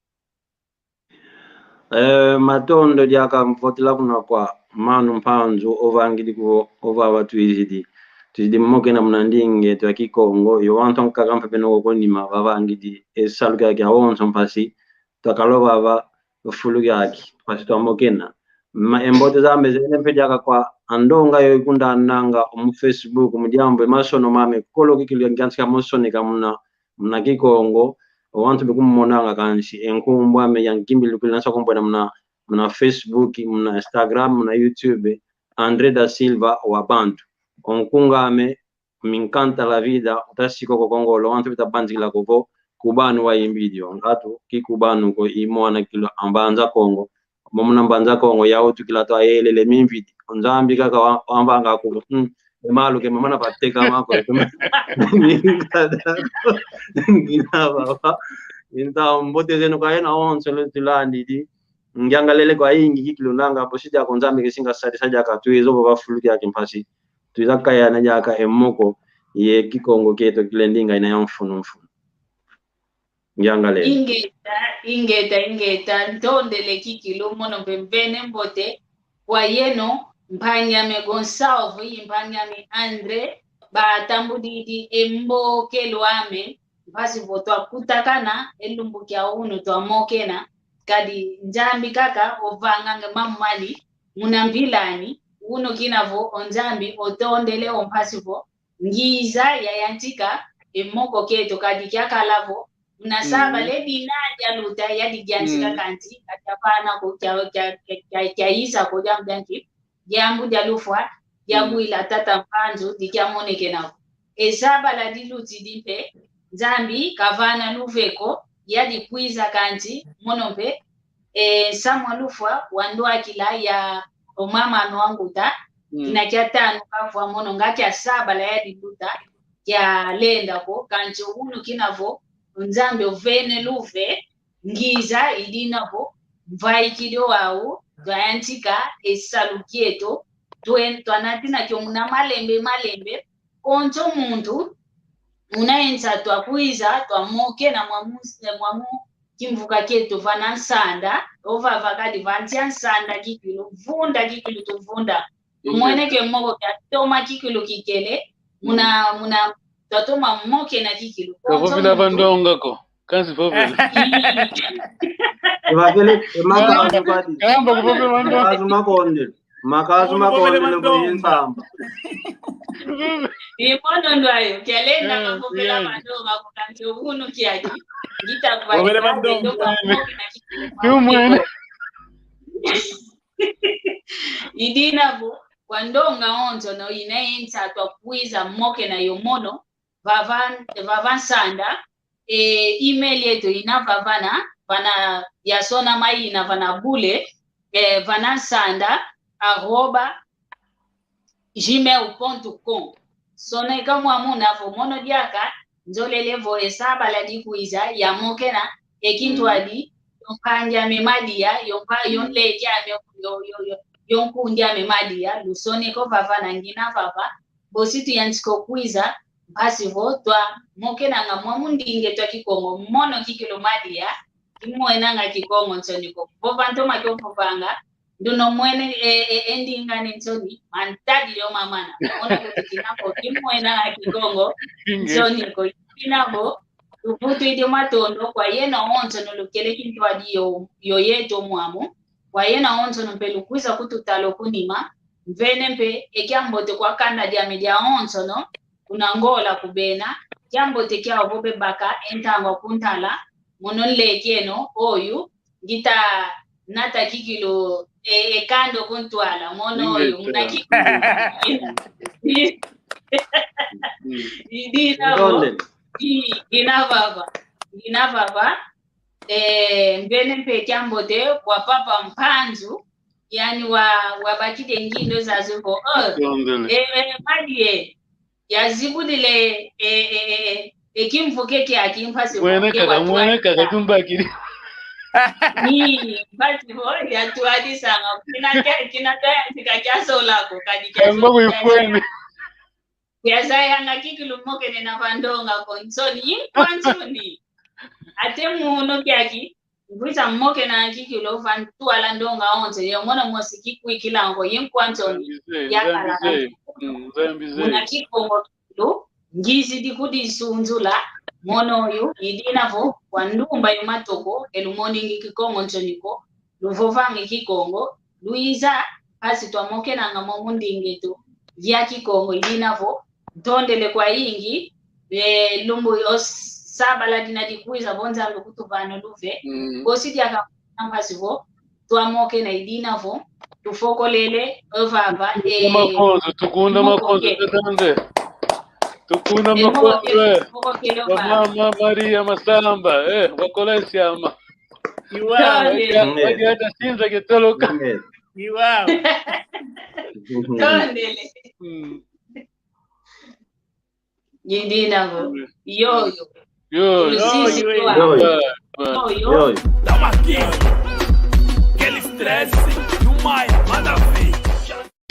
Eh, matondo diaka mvotela kuna kwa Manu Mpanzu, ovangidi kuvo, ovava twizidi. Twizidi mokena muna ndinga eto ya Kikongo, yo wantu ankaka mpe beno koko nima, vavangidi e salu kiaki awonso mpasi, twakala ovava fulu kiaki, mpasi twamokena. Ma embote zame zene mpe diaka kwa andonga yo ikundananga mu Facebook, mu diambu e masono mame, kolo kikilu kiantika mosoneka muna muna Kikongo, o wantu bekumonanga kansi, e nkumbu ame yangimbili kwilansa kumbwena muna, muna Facebook, muna Instagram, muna YouTube, André da Silva wa Bantu. O nkunga ame, Me encanta la vida, uta sika ko Kongo, o wantu beta banzikila ko vo, Kubanu wayimbidi o, ngatu, ki Kubanu ko i mwana kilu a Mbanza Kongo, Momo muna Mbanza Kongo, yau tukila twayelele mimvidi. Nzambi kaka wa-, wamvanga kuku. Mm. E malu ke mamana pateka mako. Ngina baba. Inta mbote zeno kwa yeno awonso lutulandidi. Ngiangalele kwa ingi kikilu nanga, bosi diaka Nzambi kesinga sadi sa diaka tuizo baba fulu kiaki mpasi. Tuiza kayana diaka e moko ye Kikongo kieto kilendinga ina ya mfunu mfunu. Ngiangalele. Ingeta, ingeta, ingeta, ntondele kikilu, mono mpe mvene mbote, kwa yeno, mpangi ame Gonçalves, i mpangi ame André, batambudidi e mbokelo ame, mpasi vo twakutakana, e lumbu kia unu twamokena, kadi Nzambi kaka ovanganga mamani, muna mpilani, unu kina vo o Nzambi otondele o mpasi vo, ngiza yayantika e moko kieto kadi kiakala vo, muna saba le dina dialuta yadi diantika kanti, kadiavana ko kia, kia, kia, kia, kiaiza ko diambu dianki, diambu dia lufwa, diabwila tata Mpanzu, dikiamonekena ko. E saba la dilutidi mpe, Nzambi kavana luve ko, yadi kwiza kanti, mono mpe, e, nsamu a lufwa wandwakila ya o mama ame wa nkuta, kina kia tanu kavwa mono nga kia saba la yadi luta, kialenda ko, kanti unu kina vo, Nzambi ovene luve, ngiza idina vo, mvaikidi o wau, twayantika, e salu kieto, twen-, twanatina kio muna malembe, malembe, konso muntu, una ensa twakwiza, twamokena mwamu, mwamu kimvuka kieto vana nsanda, ovava kadi vantia nsanda kikilu, vunda kikilu tuvunda. Tumwene ke moko kia toma kikilu kikele, muna, muna, twatoma mokena kikilu. Kavovila vandonga ko, kansi vovila. Bakele, e makazu kwadi. Kamba kuvovila vandonga. Makazu makonde. Makazu makonde no kuli nsamba. Imono ndwayo, kialenda kavovela vandonga ko kanti unu kiaki. Ngita kwa vovela vandonga. Tumwene. Idina vo, kwa ndonga onso no ina ensa twakwiza mokena yo mono, vava, vava nsanda, e, email yeto ina vavana, vana yasona maina vana bule, e, vana nsanda, arroba, gmail ponto com. Soneka mwamuna vo mono diaka, nzolele vo e saba la dikwiza, yamokena, e kintwadi, yo mpangi ame Madia, yo mpa-, yo nleke ame, yo, yo, yo, yo nkundi ame Madia, lusoneka o vavana ngina vava, bosi tuyantika o kwiza, mpasi vo twamokenanga mwamu ndinga eto a Kikongo, mono kikilu Madia, kimwenanga Kikongo nsoni ko. Vova ntoma kio vovanga, nduno mwene, e, e, e ndinga ne nsoni, mantadi yo mamana. Mono kuti kina vo, kimwenanga Kikongo nsoni ko. Kina vo, tuvutwidi matondo kwa yeno awonso no lukele kintwadi yo, yo yeto mwamu, kwa yeno awonso no mpe lukwiza kututala o kunima, mvene mpe e kiambote kwa kanda diame diawonso no, kuna Ngola kubena, kiambote kiau vo bebaka e ntangwa kuntala, mono nleke eno, oyu, ngita nata kikilu, e, e kando kuntwala, mono oyu, muna kikilu. Idina vo, i, ngina vava, ngina vava, e, mvene mpe kiambote kwa papa Mpanzu, yani wa, wabakidi e ngindo zazo vo, oh, e, e, Madia, yazibudile, e, e, e, e, e kimvuka kiaki mpasi vo, mwene kaka, mwene kaka tumbakidi. Ni, mpasi vo, yatwadisanga, kina kia, kina kia, tika kia sola ko, kadi kia sola ko. Kuyazayanga kikilu mokene na vandonga ko nsoni, yinkwa nsoni. Ate muno kiaki, ngwiza mokena kikilu vantwala ndonga onso, ye mono mosi kikwikila ngo, yinkwa nsoni, yakala. Muna Kikongo kikilu, ngizidi kudisunzula, mono oyu, idina vo, kwa ndumba yo matoko, e lumoningi Kikongo nsoni ko, luvovangi Kikongo, luiza, mpasi twamokenanga mo mu ndinga eto ya Kikongo, idina vo, ntondele kwayingi, e, lumbu o sabala dina dikwiza vo Nzambi kutuvana luve, kosi diaka mpasi vo, twamokena idina vo, tufokolele, ovava, e, makonzo, tukunda makonzo, tetande. Tukunda makonzo, e. Mama Maria Masamba, e, wakola siama. Iwa. Maria, Maria, tasinza ketoloka. Iwa. Tondele. Mm. Ngidina vo. Yoyo. Yoyo. Lusisi yoyo. Yoyo. Yo, yo. Tamo aqui. Aquele stress, no Maia, manda